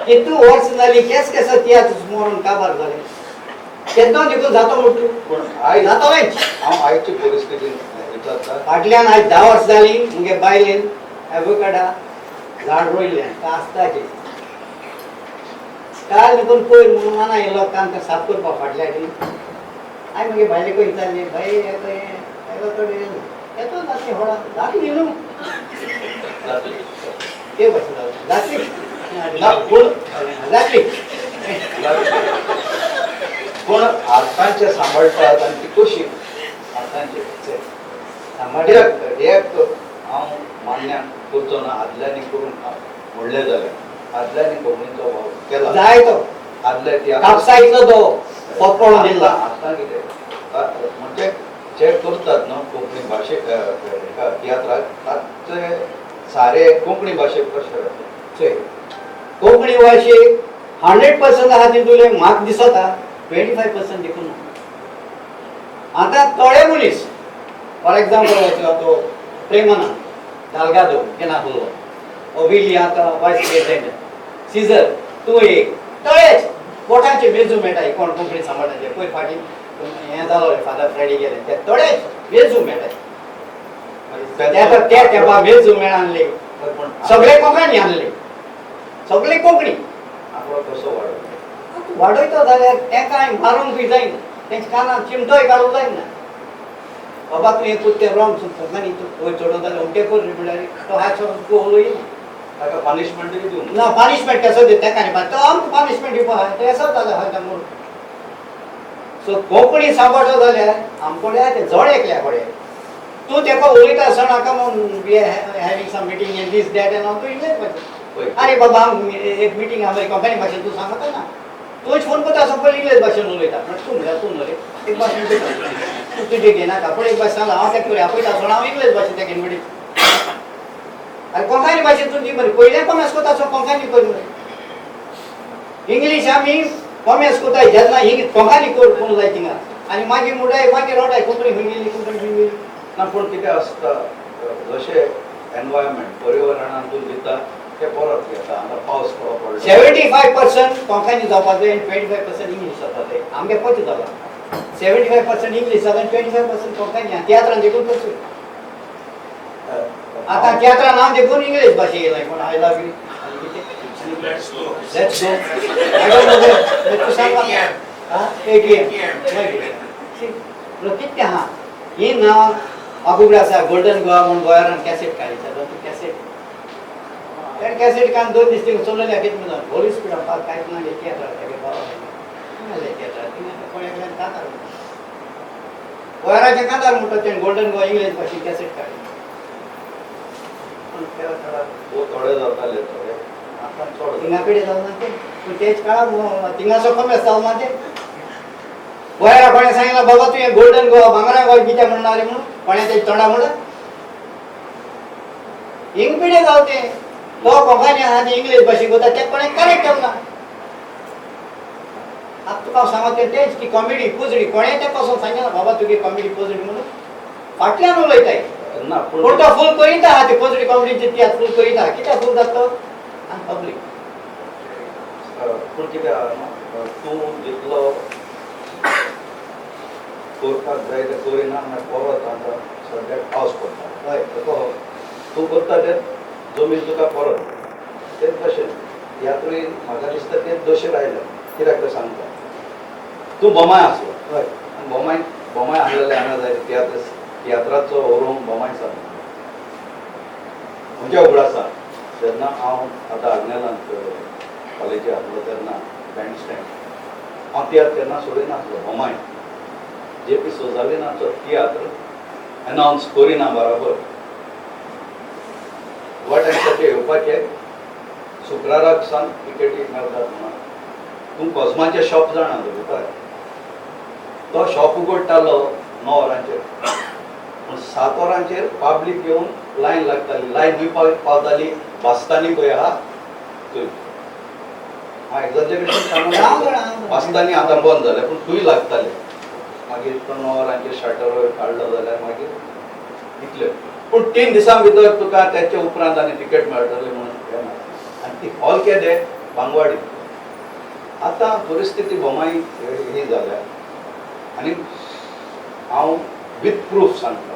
कितू वर्स जालीं केस केसो तियात्र मरून काबार जालें केदो देखून जातो म्हण तूं. पूण आयज जातलेंच. हांव आयची परिस्थिती विचारता. फाटल्यान आयज 10 वर्स जालीं मुगे बायलेन एवोकाडा झाड रोयल्लें कास्ताचें. काल देखून पयर म्हणून माना येयलो तांकां साफ करपाक फाटल्या हांवें मुगे बायलेकूय विचारलें बाय एवोकाडो येतो जातली होडा जातली न्हू ते भाशेन जातली ना. पूण जातली पूण आतांचे सांबाळटात आनी ती कशी आतांचे सांबाळटात एक हांव मान्य करचो ना. आदल्यांनी करूंक म्हणलें जाल्यार आदल्यांनी कोंकणीचो वावर केला जाय तो आदले कापसा इतलो तो पडून दिला. आतां कितें म्हणजे जे करतात न्हू कोंकणी भाशेक तियात्राक ताचे सारे कोंकणी भाशेक कशें जाता? चोय कोंकणी भाशेक 100% आहा तितूंतलें म्हाका दिसता 25% देखून. आतां थोडे मनीस फॉर एग्जाम्पल तो प्रेमानंद दालगादो केन्ना उरलो ओ विली आतां वायस प्रेसिडेंट सीजर तूं एक थोडेच बोटांचे मेजू मेळटा कोण कोंकणी सांबाळटा ते पयर फाटीं हें जालो फादर फ्रेडी गेले ते थोडेच मेजू मेळटा त्या तेंपा मेजू मेळानले सगळे कोंकणी आणले सगळे कोंकणी. आंकडो कसो वाडोवचो? वाडयतो जाल्यार तेंकां मारूंकूय जायना तेंच्या कानाक चिमटोय घालूंक जायना. बाबा तूं हें कोत्तें रॉंग कोंकणी तूं वयर चडोवंक जाल्यार अमकें कर म्हणल्यार तो हात सोडून उलयना. ताका पनिशमेंटूय दिवंक ना पनिशमेंट कसो दिता ताका न्ही, तो आमकां पनिशमेंट दिवपा आहा तें असो जालें आहा तें. सो कोंकणी सांबाळचो जाल्यार आमकोडे तें जड एकल्या कडेन तूं तेका उलयता आसतना हाका म्हूण we are having some meeting in this that and all, तूं इंग्लीश भाशेन. अरे बाबा, एक मिटींग आहा कोंकणी भाशेन तूं सांगता ना, तूंच फोन करता आसो पयलीं इंग्लीश भाशेन उलयता. म्हणटा तूं म्हणल्यार तूं न्हय रे, एक भाशेन तूं तुजें घेनाका, पूण एक भाशेन सांगला हांव तेका पळय आपयता आसतना हांव इंग्लीश भाशेन तेका इनविटेशन. आनी कोंकणी भाशेन तूं दी मरे, पयलें कोमेस कोता आसो कोंकणी कर मरे. इंग्लीश आमी कोमेस कोताय जेन्ना कोंकणी कर कोण जाय थिंगा, आनी मागीर म्हणटाय मागीर रोडाय कोंकणी खंय गेली, कोंकणी खंय गेली. ना, पूण कितें आसता, जशें एनवायरमेंट पर्यावरणान तूं दिता तें परत घेता. आतां पावस पडलो 75% कोंकणी जावपाक जाय आनी 25% इंग्लीश जावपाक जाय. आमगे पच जाला 75% इंग्लीश जाला आनी 25% कोंकणी. तियात्रान देखून तशें आतां तियात्रान हांव देखून इंग्लीश भाशे येयलां, पूण I love you आनी कितें. Let's go. Let's go. I don't know that. तूं सांग म्हाका. ATM. मागीर कितें आहा ही नांवां म्हाका आसा. गोल्डन गोवा म्हूण गोंयान कॅसेट काडली, तूं कॅसेट तेणें कॅसेट काडून 2 दीस थिंगा चलयल्या. कितें म्हणून होली स्पिडान पास कांयच ना. तियात्रार तेगे बाबा थिंगा तियात्रार थिंगा कोण एकल्यान कांतार गोंयाराच्या कांतार म्हणटा तेणें गोल्डन गोवा इंग्लीश भाशेन कॅसेट काडली. पूण त्या काळार थोडे जाताले, थोडे आतां चड. थिंगा कडेन जाल ना तें, पूण तेच काळार थिंगासो कमी जाल ना तें. गोंयारा कोणें सांगलां बाबा तुवें गोल्डन गोवा भांगरा गोवा कितें म्हणना रे म्हणून कोणें तेजें तोंडा म्हणलां. हिंग पिडे जाल तें, तो कोंकणी आहा ती इंग्लीश भाशेन कोता तें कोणें करेक्ट केलें ना. आतां तुका हांव सांगता तें तेंच की कॉमेडी पोजडी कोणें तें पासून सांगना बाबा तुगे कॉमेडी पोजडी म्हणून फाटल्यान उलयताय. ना, पूण तो फूल करीत आहा ती पोजडी कॉमेडीची तियात्र फूल करीत आहा. कित्याक फूल जाता तो आनी पब्लीक. पूण कितें आहा न्हू, तूं जितलो करपाक जाय तें करिना, मागीर परत आतां सद्याक पावस पडटा. हय, तूं करता तें जमीन तुका परत तेच भशेन तियात्रूय म्हाका दिसता तेच दशेर आयल्या. कित्याक तें सांगता, तूं बोमाय आसलो. हय, आनी बोमाय बोमाय आहलेले हांगा जाय तियात्र तियात्राचो व्हरूंक बोमाय जालो. म्हज्या उगडासा जेन्ना हांव आतां आग्नेलांत कॉलेजी आसलो तेन्ना बँड स्टँड हांव तियात्र केन्ना सोडिनासलो. बोमाय जे पी सोजालिनाचो तियात्र एनावन्स करिना बराबर गोवा टायम्साचेर येवपाचें शुक्राराक सावन टिकेटी मेळटात म्हणून. तूं कोजमाचें शॉप जाणा दवरता, तो शॉप उगडटालो 9 वरांचेर, पूण 7 वरांचेर पब्लीक येवन लायन लागताली. लायन खंय पावताली, बास्तानी पळय आहा थंय. हांव एग्जाजरेशन सांगना, बास्तानी आतां बंद जालें पूण थंय लागताले. मागीर तो 9 वरांचेर शटर काडलो जाल्यार मागीर इतले, पूण 3 दिसां भितर तुका तेच्या उपरांत आनी टिकेट मेळटली म्हणून हें ना. आनी ती हॉल केदे बांगवाडी. आतां परिस्थिती बोमाय ही जाल्या आनी हांव वीथ प्रूफ सांगता.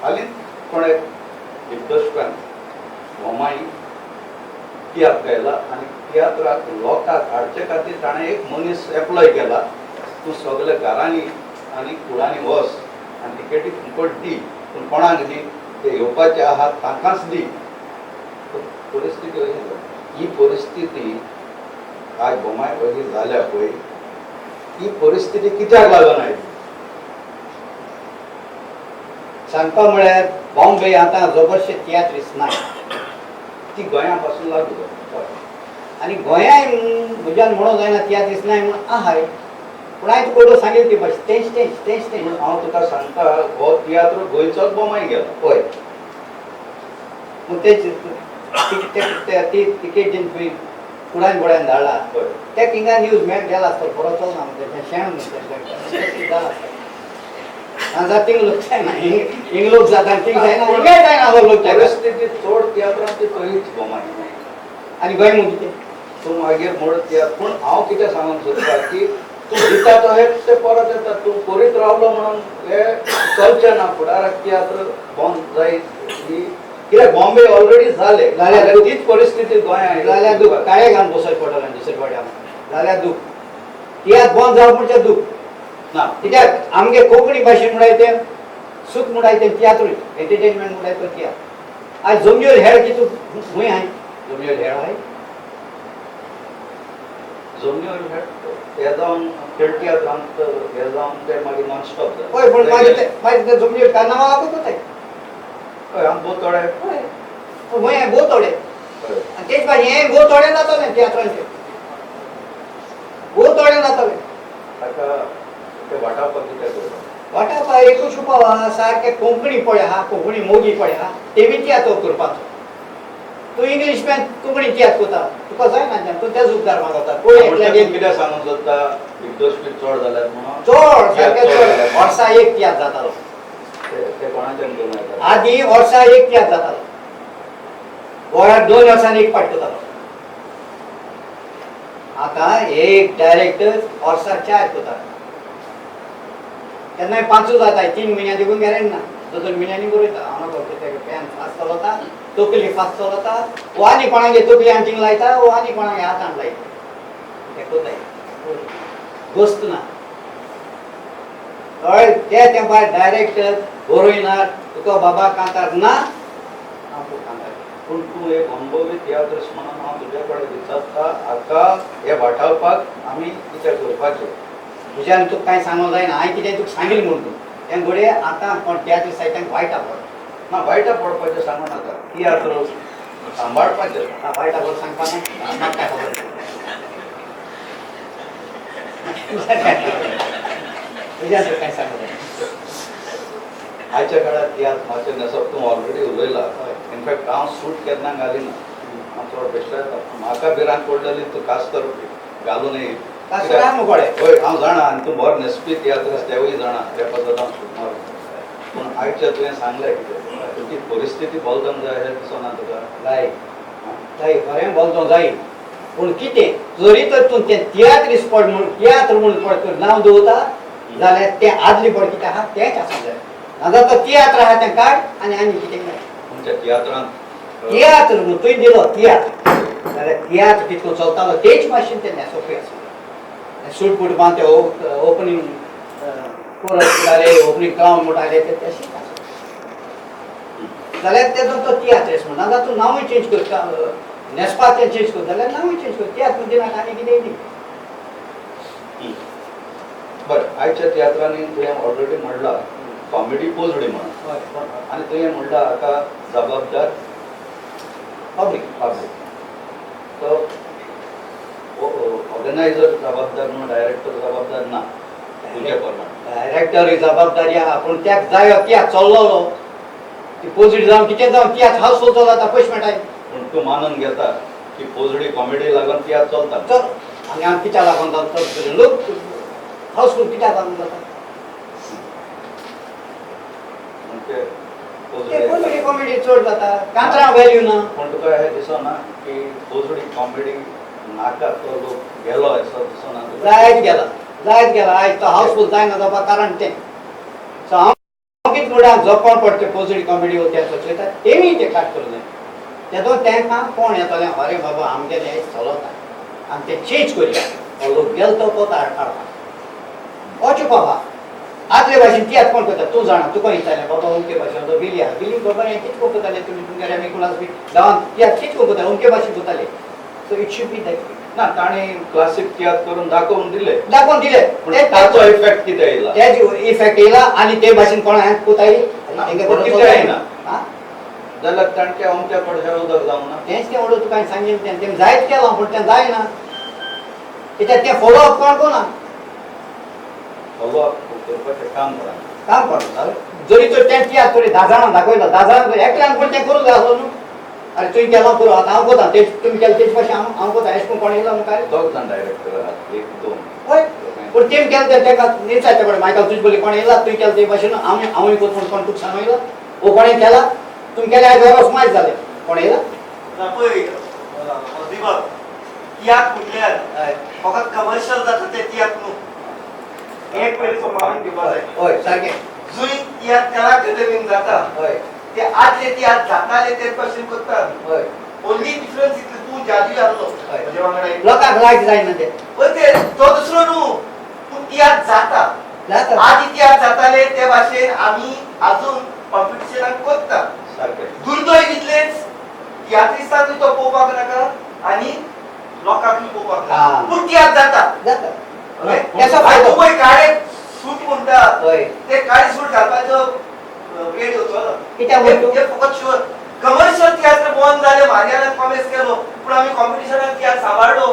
हालींच कोणे दिग्दर्शकान बोमाय तियात्र गायला आनी तियात्राक लोकांक हाडचे खातीर ताणें एक मनीस एप्लाय केला, तूं सगल्या घरांनी आनी कुडांनी वच आनी टिकेटी फुकट दी, पूण कोणाक दी, ते येवपाचे आहात तांकांच दी. परिस्थिती अशी जाली. ही परिस्थिती आज बोमाय अशी जाल्या पळय, ही परिस्थिती कित्याक लागून आयली सांगपा म्हळ्यार बॉम्बे आतां जबरशे तियात्रीस ना, ती गोंया पासून लागू जाता. आनी गोंयाय म्हज्यान म्हणूंक जायना तियात्रीस नाय म्हूण आहाय, पूण हांवें तुका कोडो सांगिल्ली ती भाश तेंच तेंच तेंच तेंच. पूण हांव तुका सांगता, हो तियात्र गोंयचोच बोमाय गेला. हय, पूण तेच ती तिकेट जेन्ना तुवें कुडान गोड्यान धाडला त्या थिंगा न्यूज मेळ गेला आसतो, बरो चलना म्हणटा शेण म्हणटा जाला आतां थिंग लोक जायना, हिंग लोक जाता थिंग जायना, हिंगाय जायना लोक. परिस्थिती चड तियात्रान ती थंयच बोमाय. आनी गोंय म्हूण कितें तूं मागीर म्हण तियात्र. पूण हांव कितें सांगूंक सोदता की तूं दिता तो हेच ते परत येता, तूं करीत रावलो म्हणून हे चलचें ना. फुडाराक तियात्र बंद जायत ही कित्याक बॉम्बे ऑलरेडी जाले, जाल्यार तीच परिस्थिती गोंयांत जाल्यार दूख काळे घालून बसोवचें पडटलें दुसरे फावटी आमकां. जाल्यार दूख तियात्र बंद जावप म्हणजे दूख ना, कित्याक आमगे कोंकणी भाशेन म्हणटाय तें सूख म्हणटाय तें तियात्रूच, एंटरटेनमेंट म्हणटाय तो तियात्र. आज जमनीर हेर कितू खंय आहाय जमनीर हेळ आहाय. जमनीर हेळ हे जावन खेळ तियात्रांत हे जावन ते मागीर नॉन स्टॉप जालें. हय, पूण मागीर ते मागीर ते जमनीर कार्नावाल लागूच जाताय. हय, आम भोव थोडे. हय, पूण हें भोव थोडे आनी तेच भाशेन हें भोव थोडे जातलें तियात्रांचें, भोव थोडे जातलें. ताका ते वाटावपाक कितें करता? वाटावपाक एकूच उपाव आहा, सारकें कोंकणी पळय आहा, कोंकणी मोगी पळय आहा, तेमी तियात्र करपाचो. तूं इंग्लीश मॅन कोंकणी तियात्र करता, तुका जायना तें, तूं तेच उपकार मागता. कोण एकल्यागेर कितें सांगूंक सोदता, दिग्दर्शक चड जाल्यात म्हणून? चड, सारकें चड. वर्सा एक तियात्र जातालो ते कोणाच्यान करूं येता? आदी वर्सा एक तियात्र जातालो, वराक 2 वर्सांनी एक पाट करतालो. आतां एक डायरेक्टर वर्सा 4 करता, केन्नाय 5 जाता, 3 म्हयन्या देखून गॅरंटी ना, 2-2 म्हयन्यांनी बरयता. हांव कितें पेन फास्ट चलता, तकली फास्ट चलता, वो आनी कोणागे तकली आंटींग लायता, वो आनी कोणागे हातान लायता, तें कोताय गोस्त ना. हय, ते तेंपार डायरेक्टर बरोयनार तुका बाबा कांतार ना, हांव तुका कांतार. पूण तूं एक अनुभवी तियात्रिस्ट म्हणून हांव तुज्या कडेन विचारता, हाका हे वाटावपाक आमी कितें करपाचें? तुज्यान तुका कांय सांगूंक जायना, हांवें कितें तुका सांगिल्लें म्हूण तूं तें घडये आतां कोण तियात्रिस्ट सायटांक वायटा पड ना, वायटा पडपाचें सांगू नाका, तियात्र सांबाळपाचें. वायटा पड सांगपा ना, म्हाका काय खबर तुज्यान तुका कांय सांगूंक जायना. आयच्या काळार तियात्र मातशें न्हेसप तूं ऑलरेडी उलयला. इनफॅक्ट हांव सूट केन्ना घालिना, हांव चड बेश्टें येता. म्हाका भिरांत पडलेली तूं कास्तर घालून येयी. हय, हांव जाणा, आनी तूं बरो न्हेसपी तियात्रिस्ट तेवूय जाणा, त्या पासत हांव सूट मारून. पूण आयच्या तुवें सांगलें कितें, तुजी परिस्थिती बदलूंक जाय अशें दिसना तुका? जाय जाय, खरें बदलूंक जाय. पूण कितें जरी तर तूं तें तियात्रिस्ट पड म्हूण तियात्र म्हूण पड नांव दवरता जाल्यार तें आदलें पड कितें आहा तेंच आसूंक जाय, नाजाल्यार तो तियात्र आहा तें काड आनी आनी कितें काड. तुमच्या तियात्रांत तियात्र म्हूण तुवें दिलो तियात्र जाल्यार तियात्र कितको चलतालो तेच भाशेन तें न्हेसोवपी आसूंक जाय. सूट बूट बांद ते ओपनींग कोरस म्हणटाले, ओपनींग क्लावन म्हणटाले, ते तशेंच आसूं जाल्यार तेजो तो तियात्रिस्ट म्हण. नाजाल्यार तूं नांवूय चेंज करता, न्हेसपाक तें चेंज करता जाल्यार नांवूय चेंज कर, तियात्र म्हण दिनाका आनी कितेंय दी. बरें, आयच्या तियात्रांनी तुवें ऑलरेडी म्हणलां कॉमेडी पोजडी म्हणून, आनी तुवें म्हणलां हाका जबाबदार पब्लीक. पब्लीक. तो ऑर्गनायझर जबाबदार न्हू, डायरेक्टर जबाबदार ना तुज्या प्रमाण? डायरेक्टर जबाबदारी आहा, पूण त्याक जायो तियात्र चल्लोलो ती पोजडी जावन कितें जावन तियात्र हाउसफूल चलता, पयशे मेळटाय. पूण तूं मानून घेता की पोजडी कॉमेडी लागून तियात्र चलता? चल, आनी हांव कित्याक लागून जाता लोक हाउसफूल कित्याक लागून जाता? म्हणजे पोजडी कॉमेडी चड जाता, कांतरां व्हॅल्यू ना. पूण तुका हें दिसना की पोजडी कॉमेडी नाका, तो लोक गेलो असो दिसना तुका? जायत गेला, जायत गेला. आयज तो हाउसफूल जायना जावपा कारण तें. सो हांव कितें म्हणटा, जपोन पडटा पोजडी कॉमेडी हो त्या चोयता तेमी तें काट करूं जाय. तेदो तेंकां कोण येतलें, अरे बाबा आमगेलें हें चलता, आमी तें चेंज करया, हो लोक गेलो तो पोत हाडपाक वचूं बाबा. आदले भाशेन तियात्र कोण करता तूं जाणा, तुका विचारलें बाबा अमके भाशेन तो बिली आहा, बिली बाबा हें कितें करताले तुमी तुमगेले मिकुलास बी गांवांत तियात्र कितें करताले, अमके भाशेन करताले. So it should be that. ना, ताणें क्लासीक तियात्र करून दाखोवन दिले, दाखोवन दिले, पूण ताचो इफेक्ट कितें येयला? तेज इफेक्ट येयला आनी ते भाशेन कोण हांवें कोताय कितें येयना जाल्यार तांच्या अमक्या पडशार उदक जावंक ना. तेंच तें व्हडलो तुका हांवें सांगिल्लें, तें तें जायत केलां पूण तें जायना कित्याक तें फॉलो अप कोण कोना. फॉलो अप करपाचें काम कोणा? काम कोण जरी तर तें तियात्र तरी 10 जाणांक दाखयलो, 10 जाणांक एकल्यान पूण तें करूंक जाय आसलो न्हू. अरे तुवें केलां पुरो, आतां हांव कोता तें तुमी केलें तेच भाशेन हांव कोता, अशें करून कोण येयलो मुखार? 2 जाण डायरेक्टर आहात, 1 2. हय, पूण तेम केलें तें तेका निचायचें पडलें. मायकल तुजे पयलीं कोण येयला तुवें केलें ते भाशेन हांवूय कोत म्हूण कोण तुका सांगूं येयला? वो कोणें केला तुमी केलें आयज वरोस मायज जालें, कोण येयला? पळय तियात्र म्हटल्यार फकत कमर्शियल जाता ते तियात्र न्हू, एक पयलीं सांबाळून घेवपा जाय. हय सारकें. जुय तियात्र कला अकादमीन जाता, हय ते आदले तियात्र जाताले ते भाशेन करता. हय, ओनली डिफरन्स इतलें तूं जादू जाल्लो म्हजे वांगडा, लोकांक लायक जायना ते. हय, ते तो दुसरो न्हू, पूण तियात्र जाता. आदी तियात्र जाताले ते भाशेन आमी आजून कॉम्पिटिशनाक करता. सारकें. दुर्दैव इतलेंच तियात्रिस्तांकूय तो पळोवपाक नाका आनी लोकांकूय पळोवपाक नाका, पूण तियात्र जाता जाता. तेचो फायदो. तूं पळय काळे सूट म्हणटा, हय, ते काळे सूट घालपाचो वेळ येवचो ना. कित्याक म्हणटा? हे फकत शुअर कमर्शियल तियात्र बंद जाले. मार्यानान कॉमेस केलो, पूण आमी कॉम्पिटिशनाक तियात्र सांबाळ्ळो.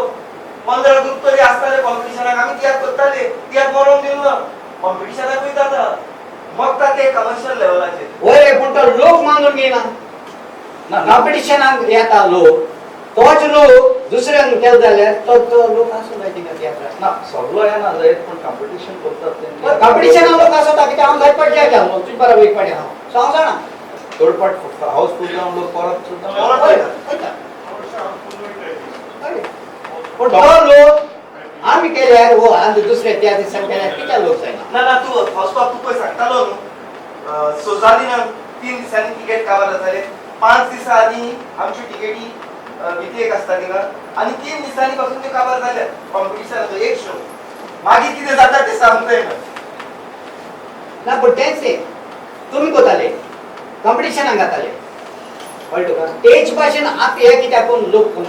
15 ग्रुप तरी आसताले कॉम्पिटिशनाक, आमी तियात्र करताले, तियात्र बरोवन दिलो ना. कॉम्पिटिशनाकूय जाता, मगता ते कमर्शियल लेवलाचेर. वय रे, पूण तो लोक मानून घेयना. ना. कॉम्पिटिशनाक येता लोक, तोच लोक दुसऱ्यान केलो जाल्यार तो तो लोक आसूं जाय थिंगा तियात्राक. ना, सगळो येना जायत, पूण कॉम्पिटिशन करतात ते. कॉम्पिटिशनाक लोक आसता, कित्याक हांव जायत पाटी जालो, तुजे बराबर एक पाटी हांव, सो हांव जाणा. थर्ड पार्ट हाऊसफुल जावन लोक परत सुद्दां परत हय, वयता. हय. पूण तो लोक आमी केल्यार वो आनी दुसरे त्या दिसान केल्यार कित्याक लोक जायना? ना ना, तूं फर्स्ट तूं पळय सांगतालो न्हू, सोजालीना 3 दिसांनी तिकेट काबार जाताले. 5 दिसां आदीं आमच्यो टिकेटी विकरेक आसता थिंगा आनी 3 दिसांनी पासून त्यो काबार जाल्या. कॉम्पिटिशनाचो एक शो, मागीर कितें जाता तें सांगता येना. ना, पूण तेंच तें तुमी कोताले, कॉम्पिटिशनाक घाताले, कळ्ळें तुका? तेच भाशेन आतां हें कित्याक कोण लोक कोण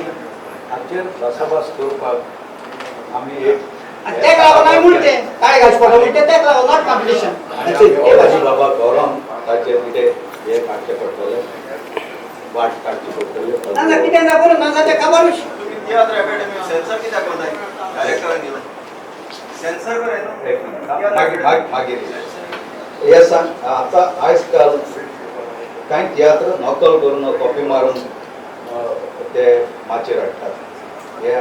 हाचेर भासाभास करपाक आमी एक आनी तेका लागून हांवें म्हणलें तें काळे घालचे पडटा म्हणटा, तेका लागून, not competition. आनी आमी ऑलरेडी बाबा गौरम ताचेर कितें हें काडचें पडटलें, वाट काडची पडटली. ना ना, कितें ना करूं ना जाल्यार खबरूच. तुमी तियात्र अकॅडमी सेन्सर कित्याक करताय? डायरेक्टरान दिला सेन्सर कर न्हू. एक मिनिट, मागीर मागीर हे सांग. आतां आयज काल कांय तियात्र नकल करून, कॉपी मारून ते माचयेर हाडटात. हे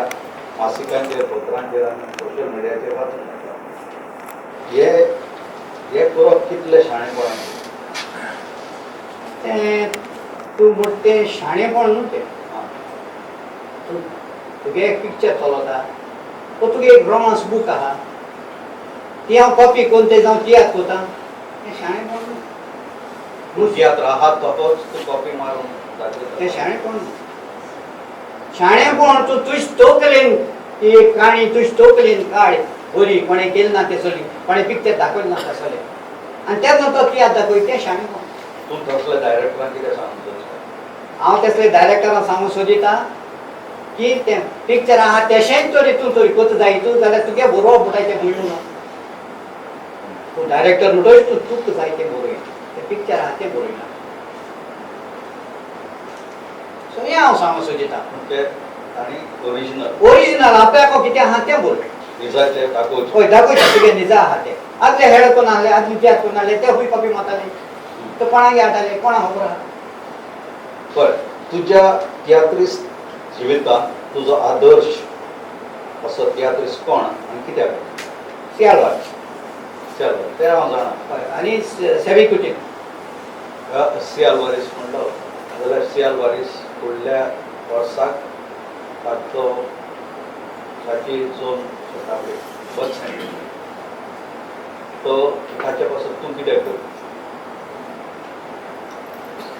मासिकांचेर, पत्रांचेर आनी सोशल मिडियाचेर वाचूंक मेळटा. हे हे करप कितलें शाणेपणाचें? तें तूं म्हणटा तें शाणेपण न्हू तें. तूं तुगे एक पिक्चर चलता वो तुगे एक रोमांस बूक आहा, ती हांव कॉपी करून ते जावं तियात्र कोता, तें शाणेपण न्हू. तूं तियात्र आहा तोच तूं कॉपी मारून दाखयता. तें शाणेपण न्हू. शाणेपण तूं तुज तकलेन एक काणी तुज तकलेन काड बरी, कोणें केली ना तेसली, कोणें पिक्चर दाखयलें ना तसलें, आनी तेन्ना तो तियात्र दाखय, तें शाणेपण. तूं तसल्या डायरेक्टरान कितें सांगूंक सोदता? हांव तसले डायरेक्टरान सांगूंक सोदिता की तें पिक्चर आहा तेशेंच तरी तूं तरी कोत जाय तूं जाल्यार तुगे बरोवप म्हणटाय तें म्हणूं ना. तूं डायरेक्टर म्हणटोच तूं तुका जाय तें बरोय, तें पिक्चर आहा तें बरोयना. सो हें हांव सांगूंक सोदिता. पूण ते तांणी ओरिजिनल ओरिजिनल आपल्याक कितें आहा तें बरोय. निजाचें दाखोवचें. हय, दाखोवचें तुगे निजा आहा तें. आदले हेड कोण आहले, आदले तियात्र कोण आहले, ते खूंय कॉपी मारताले, ते कोणाक हाडटाले, कोणाक खबर आहा. बरें, तुज्या तियात्रिस्त जिवितांत तुजो आदर्श असो तियात्रिस्त कोण आनी कित्याक? सियालवाड. चल, तें हांव जाणा. हय, आनी सेवी कुटीन. सी आलवारीस म्हणलो जाल्यार सी आलवारीस फुडल्या वर्साक ताचो ताची जोन शताब्दी, बर्थ सेंचुरी, तो ताचे पासून तूं कितें कर?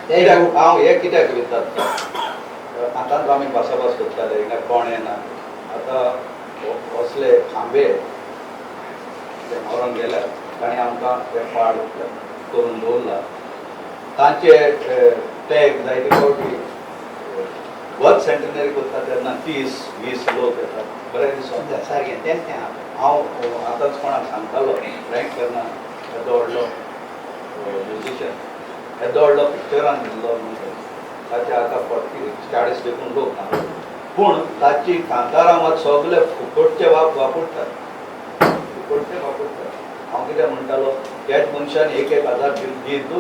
कित्याक हांव हें कित्याक विचारता, आतांच आमी भासाभास करताले, हिंगा कोण येना. आतां असले खांबे जे मरोन गेल्यात, तांणी आमकां ते पाड करून दवरला. तांचे टॅग जायते फावटी बर्थ सेंटिनरी करता तेन्ना 30-20 लोक येतात, बरें दिसता. सारकें, तेंच तें आहा. हांव आतांच कोणाक सांगतालो, फ्रँक केन्ना येदो व्हडलो म्युजिशियन, येदो व्हडलो पिक्चरान दिल्लो म्हणून ताचे आतां 40 देखून लोक ना, पूण ताची कांतारां मात सगळे फुकटचे वापरतात, फुकटचे वापरतात. हांव कितें म्हणटालो, त्याच मनशान 1-1 हजार दीत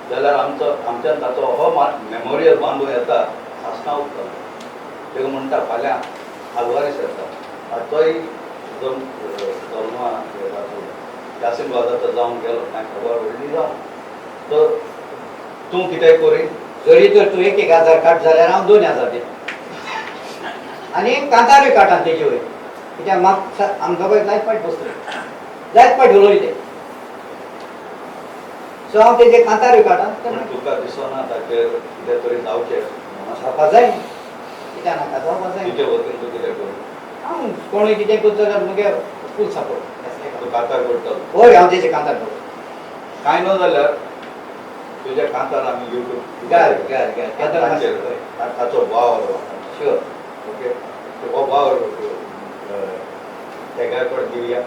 जाल्यार आमचो आमच्यान ताचो हो मेमोरियल बांदूं येता, सासणां उरतलो. ते म्हणटा फाल्यां आलवारीस येता, ताचोय जल्मा ताचो यासीन वाजाचो जावन गेलो, कांय खबर व्हडली जावं. तर तूं कितें करी? जरी तर तूं 1-1 हजार काड जाल्यार हांव 2 हजार दिता आनी कांतारूय काडटा तेजे वयर, कित्याक म्हाका आमकां पळय जायत फावट बसलो, जायत फावट उलयले ते, सो हांव तेजे कांतारूय काडटा. पूण तुका दिसना ताचेर कितें तरी जावचें म्हणून? जावपा जाय, कित्याक नाका जावपा जाय. तुजे वतीन तूं कितें करूं? हांव कोणूय कितें करता जाल्यार मुगे फूल सपोर्ट. तूं कांतार करतलो? हय, हांव तेजे कांतार करता. कांय न जाल्यार तुज्या कांतार आमी युट्यूब घाल घाल घाल ताचो वावर. शुअर. ओके, हो वावर तेगाय कडेन दिवया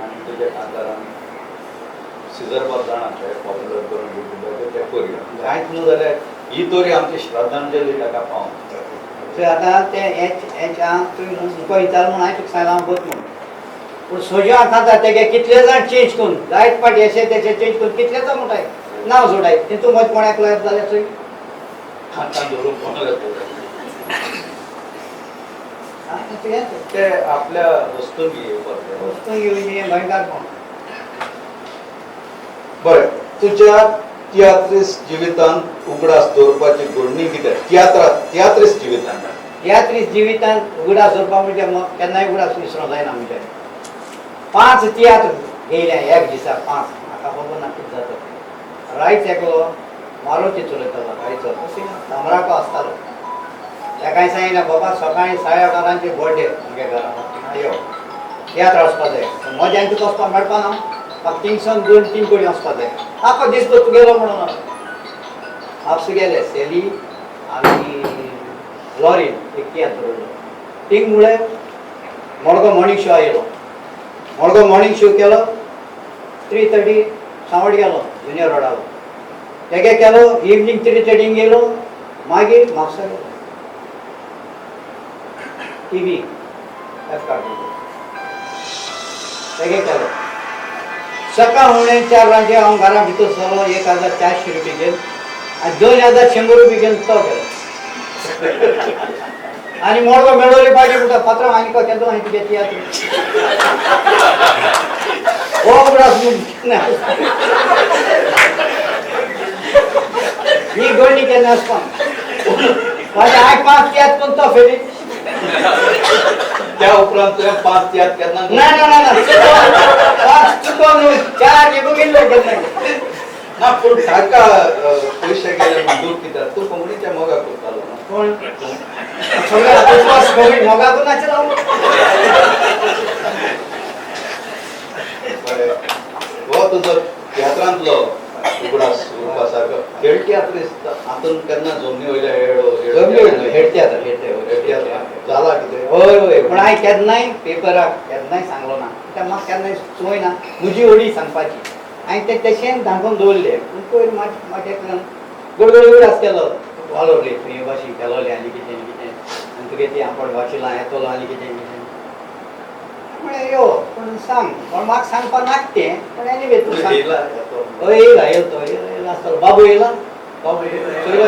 आनी तुज्या कांतार आमी सिजर बाब जाणा ते पॉप्युलर करून युट्यूबाचेर ते करुया. कांयच न्हू जाल्यार ही तरी आमची श्रद्धांजली ताका पावों. चोय आतां तें हेच हांव तुवें मुखार विचारलें म्हूण हांवें तुका सांगलां हांव बत म्हूण. पूण सोज्यो खाता तेगे कितले जाण चेंज करून जायत पाटी अशें तेचे चेंज करून कितले जाण म्हणटाय नांव जोडाय तितून मदीं कोणाक लायत जाल्यार चोय आतां धरून कोणाक ते आपल्या वस्तूंक येवपाक वस्तूंक येवची गोंयकार कोण. बरें, तुज्या तियात्रीस जिवितांत उगडास दवरपाची घडणी कितें? तियात्रीस जिवितांत तियात्रीस जिवितांत उगडास दवरपा म्हणजे केन्नाय उगडास विसरोंक जायना. म्हणजे 5 तियात्र घेयले एक दिसा 5, म्हाका खबर ना कितें जाता. रायच एकलो मारुती चलयतालो रायचो तामराको आसतालो. ताकाय सांगिल्लें बाबा सकाळीं 8:30 वरांचे बर्थडे म्हगे घरा यो तियात्र वचपा जाय. मज्यान तुका वचपाक मेळपा ना, म्हाका थिंगसून 2-3 कडेन वचपा जाय. आखो दीस तुगेलो म्हणून आपसूं गेले सेली आनी लॉरीन एक तियात्र बरयलो. तींग मुळे मडगांव मॉर्निंग शो आयलो. मडगांव मॉर्निंग शो केलो 3:30 सांवट गेलो जुनियर रोडालो. तेगे केलो इवनींग 3:30 गेलो. मागीर म्हापसा गेलो टी व्ही एफ कार्ड तेगे केलो. सकाळ फुडें 4 वरांचेर हांव घरा भितर सरलो. 1400 रुपये घेवन आनी 2100 रुपये घेवन तो गेलो. आनी मडगांव मेळोली पाटी म्हणटा पात्रांव आनी केदो हांवें तुगे तियात्र हो उगडास केन्ना ही गोंडी केन्ना आसपाक म्हाजे हांवें 5 तियात्र करून तो फेरी. त्या उपरांत तुवें 5 तियात्र केन्ना? ना ना ना ना 5 चुको न्हू 4 घेवूंक गेल्ले केन्ना ना. पूण ताका पयशे गेले म्हूण दूख कित्याक? तूं कोंकणीच्या मोगा करतालो ना? कोण सगळे मोगाकून नाचलो. बरें, हो तुजो तियात्रांतलो उगडास उरपा सारको. खेळ तियात्रीस हातून केन्ना जमनी वयल्या हेडो हेड तियात्र हेड तियात्र जाला कितें? हय हय, पूण हांवें केन्नाय पेपराक केन्नाय सांगलो ना कित्याक म्हाका केन्नाय संवय ना म्हजी ओडी सांगपाची. हांवें तें तशेंच धांपून दवरलें. पूण पयर म्हाज्या गडगड उगडास केलो वालोरले तुवें हे भाशेन केलोलें आनी कितें कितें आनी तुगे ती आपोण वाचिलां येतलो आनी कितें कितें म्हळें यो पूण सांग. पूण म्हाका सांगपाक नाका तें, पूण एनिवे तूं सांग. हय येयला येयलो तो येयला आसतलो. बाबू येयला, बाबू चोयलो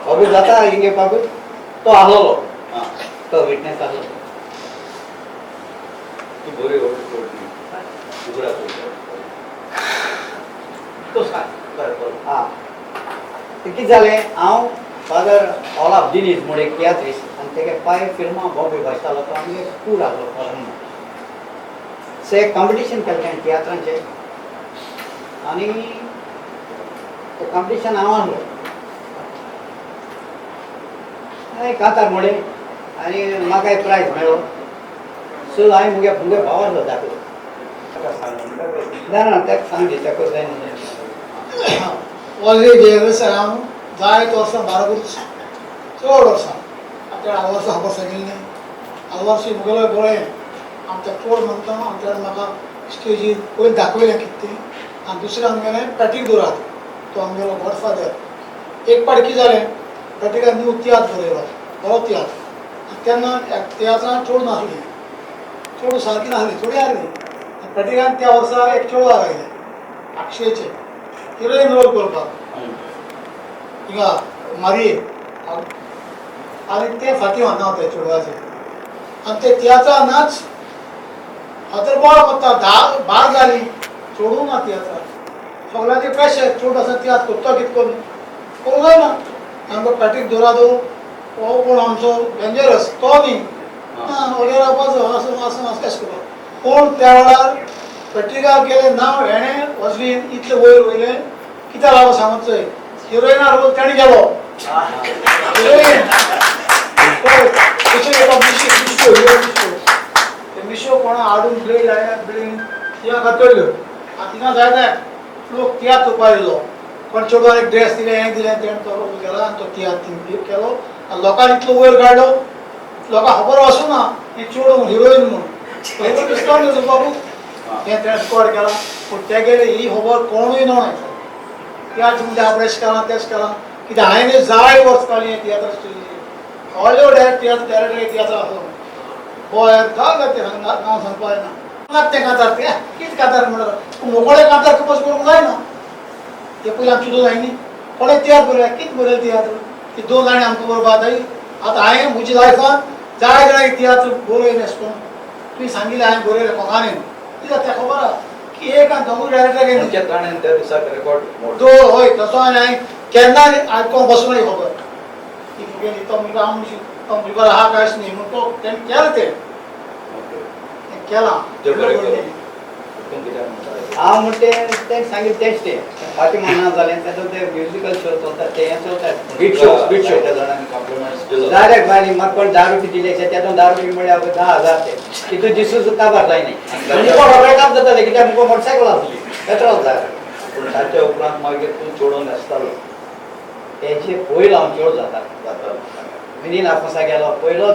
बाबू जाता हिंगे बाबू तो आहलोलो तो विटनेस आहलो. तूं बरी उगडास तो सांग. आं कितें जालें, हांव फादर ऑलाफ दिनीज म्हूण एक तियात्रीस आनी तेगे पांय फिल्मां बॉम्बे भाशतालो. तो आमगे टूर आहलो फॉरन. सो एक कॉम्पिटिशन केलें तेणें तियात्रांचें आनी तें कॉम्पिटिशन हांव आहलो. हांवें कांतार म्हणलें आनी म्हाका प्रायज मेळ्ळो. सो हांवें मुगे मुगे भाव आहलो धाकलो. ना ना ताका सांगचे ताका जायना. ऑलरेडी सर हांव जायते वर्सां बाराबरूच चड वर्सां आमच्या आलवारसो खबर सांगिल्लें. आलवारसी मुगेलो गोळें आमच्या चड मानता. आमच्या म्हाका स्टेजीर पयलीं दाखयलें कितें तें. आनी दुसरें आमगेलें पॅट्रीक दोरात तो आमगेलो गॉडफादर. एक पाट कितें जालें, पॅट्रिकान न्यू तियात्र बरयलो, बरो तियात्र. आनी तेन्ना तियात्रां चोड नासली, चोड सारकी नासली, थोडी आहली. आनी पॅट्रिकान त्या वर्सा एक चेडो आयलें आक्षेचें हिरोईन रोल करपाक हिंगा मारये. आनी तें फाटीं नांव तें चेडवाचें. आनी ते तियात्रा नाच फातर बरो कोत्ता 10-12 जालीं चोडूं ना तियात्रा. सगळ्यांचे प्रेशर चोड आसा तियात्र करता कितें करून करूंक जायना. आमकां पॅट्रीक दोरादो हो कोण आमचो डेंजरस तो न्ही ओले रावपाचो आसूं आसूं आसूं अशें करपाक. पूण त्या वेळार पॅट्रिकाक गेलें नांव हेणें वचली इतलें वयर वयलें कित्याक लागून सांगत चोय हिरोइना रोल तेणें गेलो. हिरोइन पळय तशें एका मिशो हिरो मिशो ते मिशो कोणा हाडून ब्लेड लायल्या ब्लेडीन तिंगा कातरल्यो. आनी तिंगा जायते लोक तियात्र चोवपा येयल्लो. कोण चेडवान एक ड्रेस दिलें हें दिलें तेणें तो रोल केला आनी तो तियात्र थिंग केलो आनी लोकांनी इतलो वयर काडलो लोकांक खबर आसूं ना हें चेडूं हिरोईन म्हणून हिरो डिस्कावंट दिलो बाबू हें तेणें रिकॉर्ड केलां. पूण तेगेले ही खबर कोणूय न्हय तियात्र म्हणजे आपणें केलां तेंच केलां कित्याक हांवें जाय वर्स काडली तियात्र स्टेजीचेर व्हडले व्हडले तियात्र डायरेक्टर तियात्र आसलो गोंयांत गांव तें नांव सांगपाक जायना तें कांतार तें कितें कांतार म्हणटा मोकोळे कांतार कंपोज करूंक जायना ते पयलीं आमची दोन जायनी कोणें तियात्र बरयला कितें बरयलें तियात्र ती दोन जाणां आमकां बरोवपा जाय. आतां हांवें म्हजी लायफान जाय जाणां तियात्र बरयले अशें करून तुवें सांगिल्लें हांवें बरयलें कोंकानी कित्याक तें खबर आसा की एक आनी दोगूय डायरेक्टर गेले ताणें त्या दिसाक रेकॉर्ड दो हय तसो आनी हांवें केन्ना आयकोंक बसूं ही खबर ती गेली तो मुलगो हांव म्हणशी तो मुलगो आहा काय अशें न्ही म्हूण तो तेणें केलें तें केलां. हांव म्हणटे तें सांगिल्लें तेंच तें फातिमा ना जालें तेजो ते म्युजिकल शो चलता ते हें चलता बीट शो बीट शो त्या जाणांनी कॉम्प्लिमेंट्स दिलो डायरेक्ट भायली म्हाका कोण 10 रुपये दिले तेतून 10 रुपये म्हळ्यार 10,000 ते तितून दिसूच काबार जायना मुको रोकडे काम जातालें कित्याक मुको मोटरसायकल आसली पेट्रोल जाय. पूण ताच्या उपरांत मागीर तूं चोडून आसतालो तेजे पयलो हांव चोड जाता जातालो मिनीन आफोसा गेलो पयलो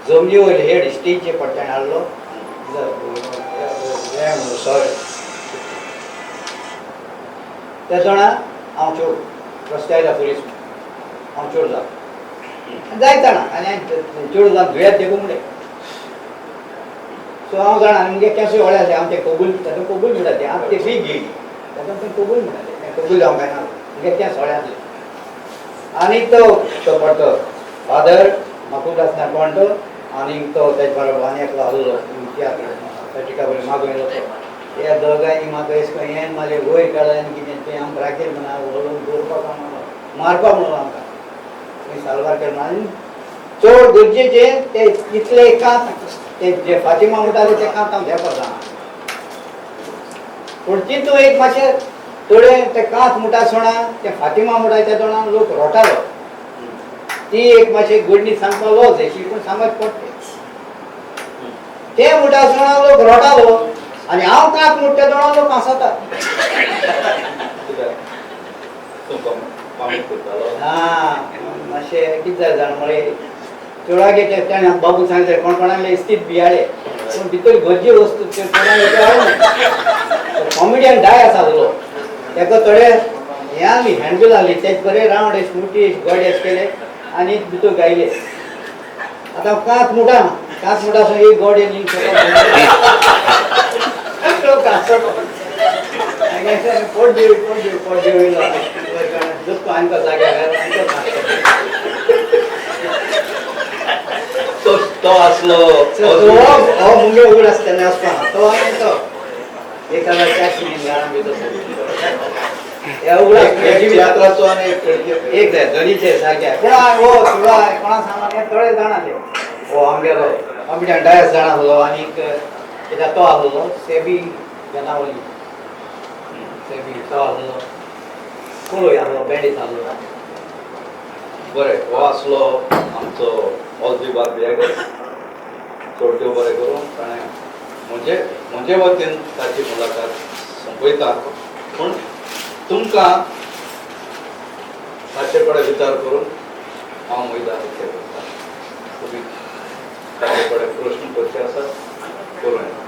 जमनी वयर हेड स्टेजचे पट्ट्यान हाडलो सर त्या जाणा हांव चोड रस्त्या आयला पुलीस हांव चोड जाता जायत जाणा आनी चोड जावन दुयेंत देखून म्हणलें सो हांव जाणा आनी मुगे केंसूय व्हडले आसले हांव तें कबूल तातूंत कबूल म्हणटा तें हांव ते फी घेयली तातूंत तें कबूल म्हणटालें तें कबूल जावंक जायना मुगे केंस व्हडले आसले. आनी तो तो पडतो फादर म्हाका आसना कोण तो आनी तो तेज बरोबर आनी एकलो आहलो तियात्र पेटिका बरें मागून येयलो तो ह्या दोगांयनी म्हाका अशें करून हें मारलें वयर काडलें आनी कितें तें आमकां राखेल म्हणा व्हरून दवरपाक म्हणलो मारपाक म्हणलो आमकां तुमी साल्वार केलो. आनी चड गरजेचें ते इतले कांत ते जे फातिमा म्हणटाले ते कांत हांव घेवपाक जाणा पूण तितून एक मातशें थोडे ते कांत म्हणटा सोणा ते फातिमा म्हणटा त्या दोणान लोक रोटालो ती एक मातशें गोडणी सांगपाक लॉज अशी पूण सांगत पडटे ते म्हणटा सोणा लोक रोटालो आनी हांव कांत म्हणटा त्या दोणान लोक हांसतात. हा मातशें कितें जालें जाण म्हळें चेडवागे तेणें बाबू सांगलें कोण कोणाले इस्तीत बियाळे पूण भितर गरजे वस्तू कॉमेडियन डाय आसा आसलो तेका थोडे हें आहली हँडबील आहली तेज बरे रावंड अशें मोटी गोडे अशें केले आनी भितर गायले. आतां कांत मुठा कांत मुठा आसून एक गोडे पोट देव पोट देव पोट देव येयलो दुखतो आमकां जाग्यार तो आसलो हो मुगे उगड आसतना आसपाना तो आनी तो 1400 घरां भितर तियात्राचो आनी एक एक जाय दोनीचे सारके. पूण हो थोडो कोणा सांगला थोडे जाण आसले हो आमगेलो कॉमेडियन डायस जाण आसलो आनीक कित्याक तो आसलो सेबी बेनावली सेबी तो आसलो कोळय आसलो बँडीत आसलो. बरें हो आसलो आमचो ऑल्बी बार्बियागस चोडट्यो बरें करून ताणें म्हजे म्हजे वतीन ताची मुलाखत सोंपयता पूण तुमकां ताचे कडेन विचार करून हांव मैदान उक्तें करता. तुमी ताचे कडेन प्रश्न करचे आसात करूं येता.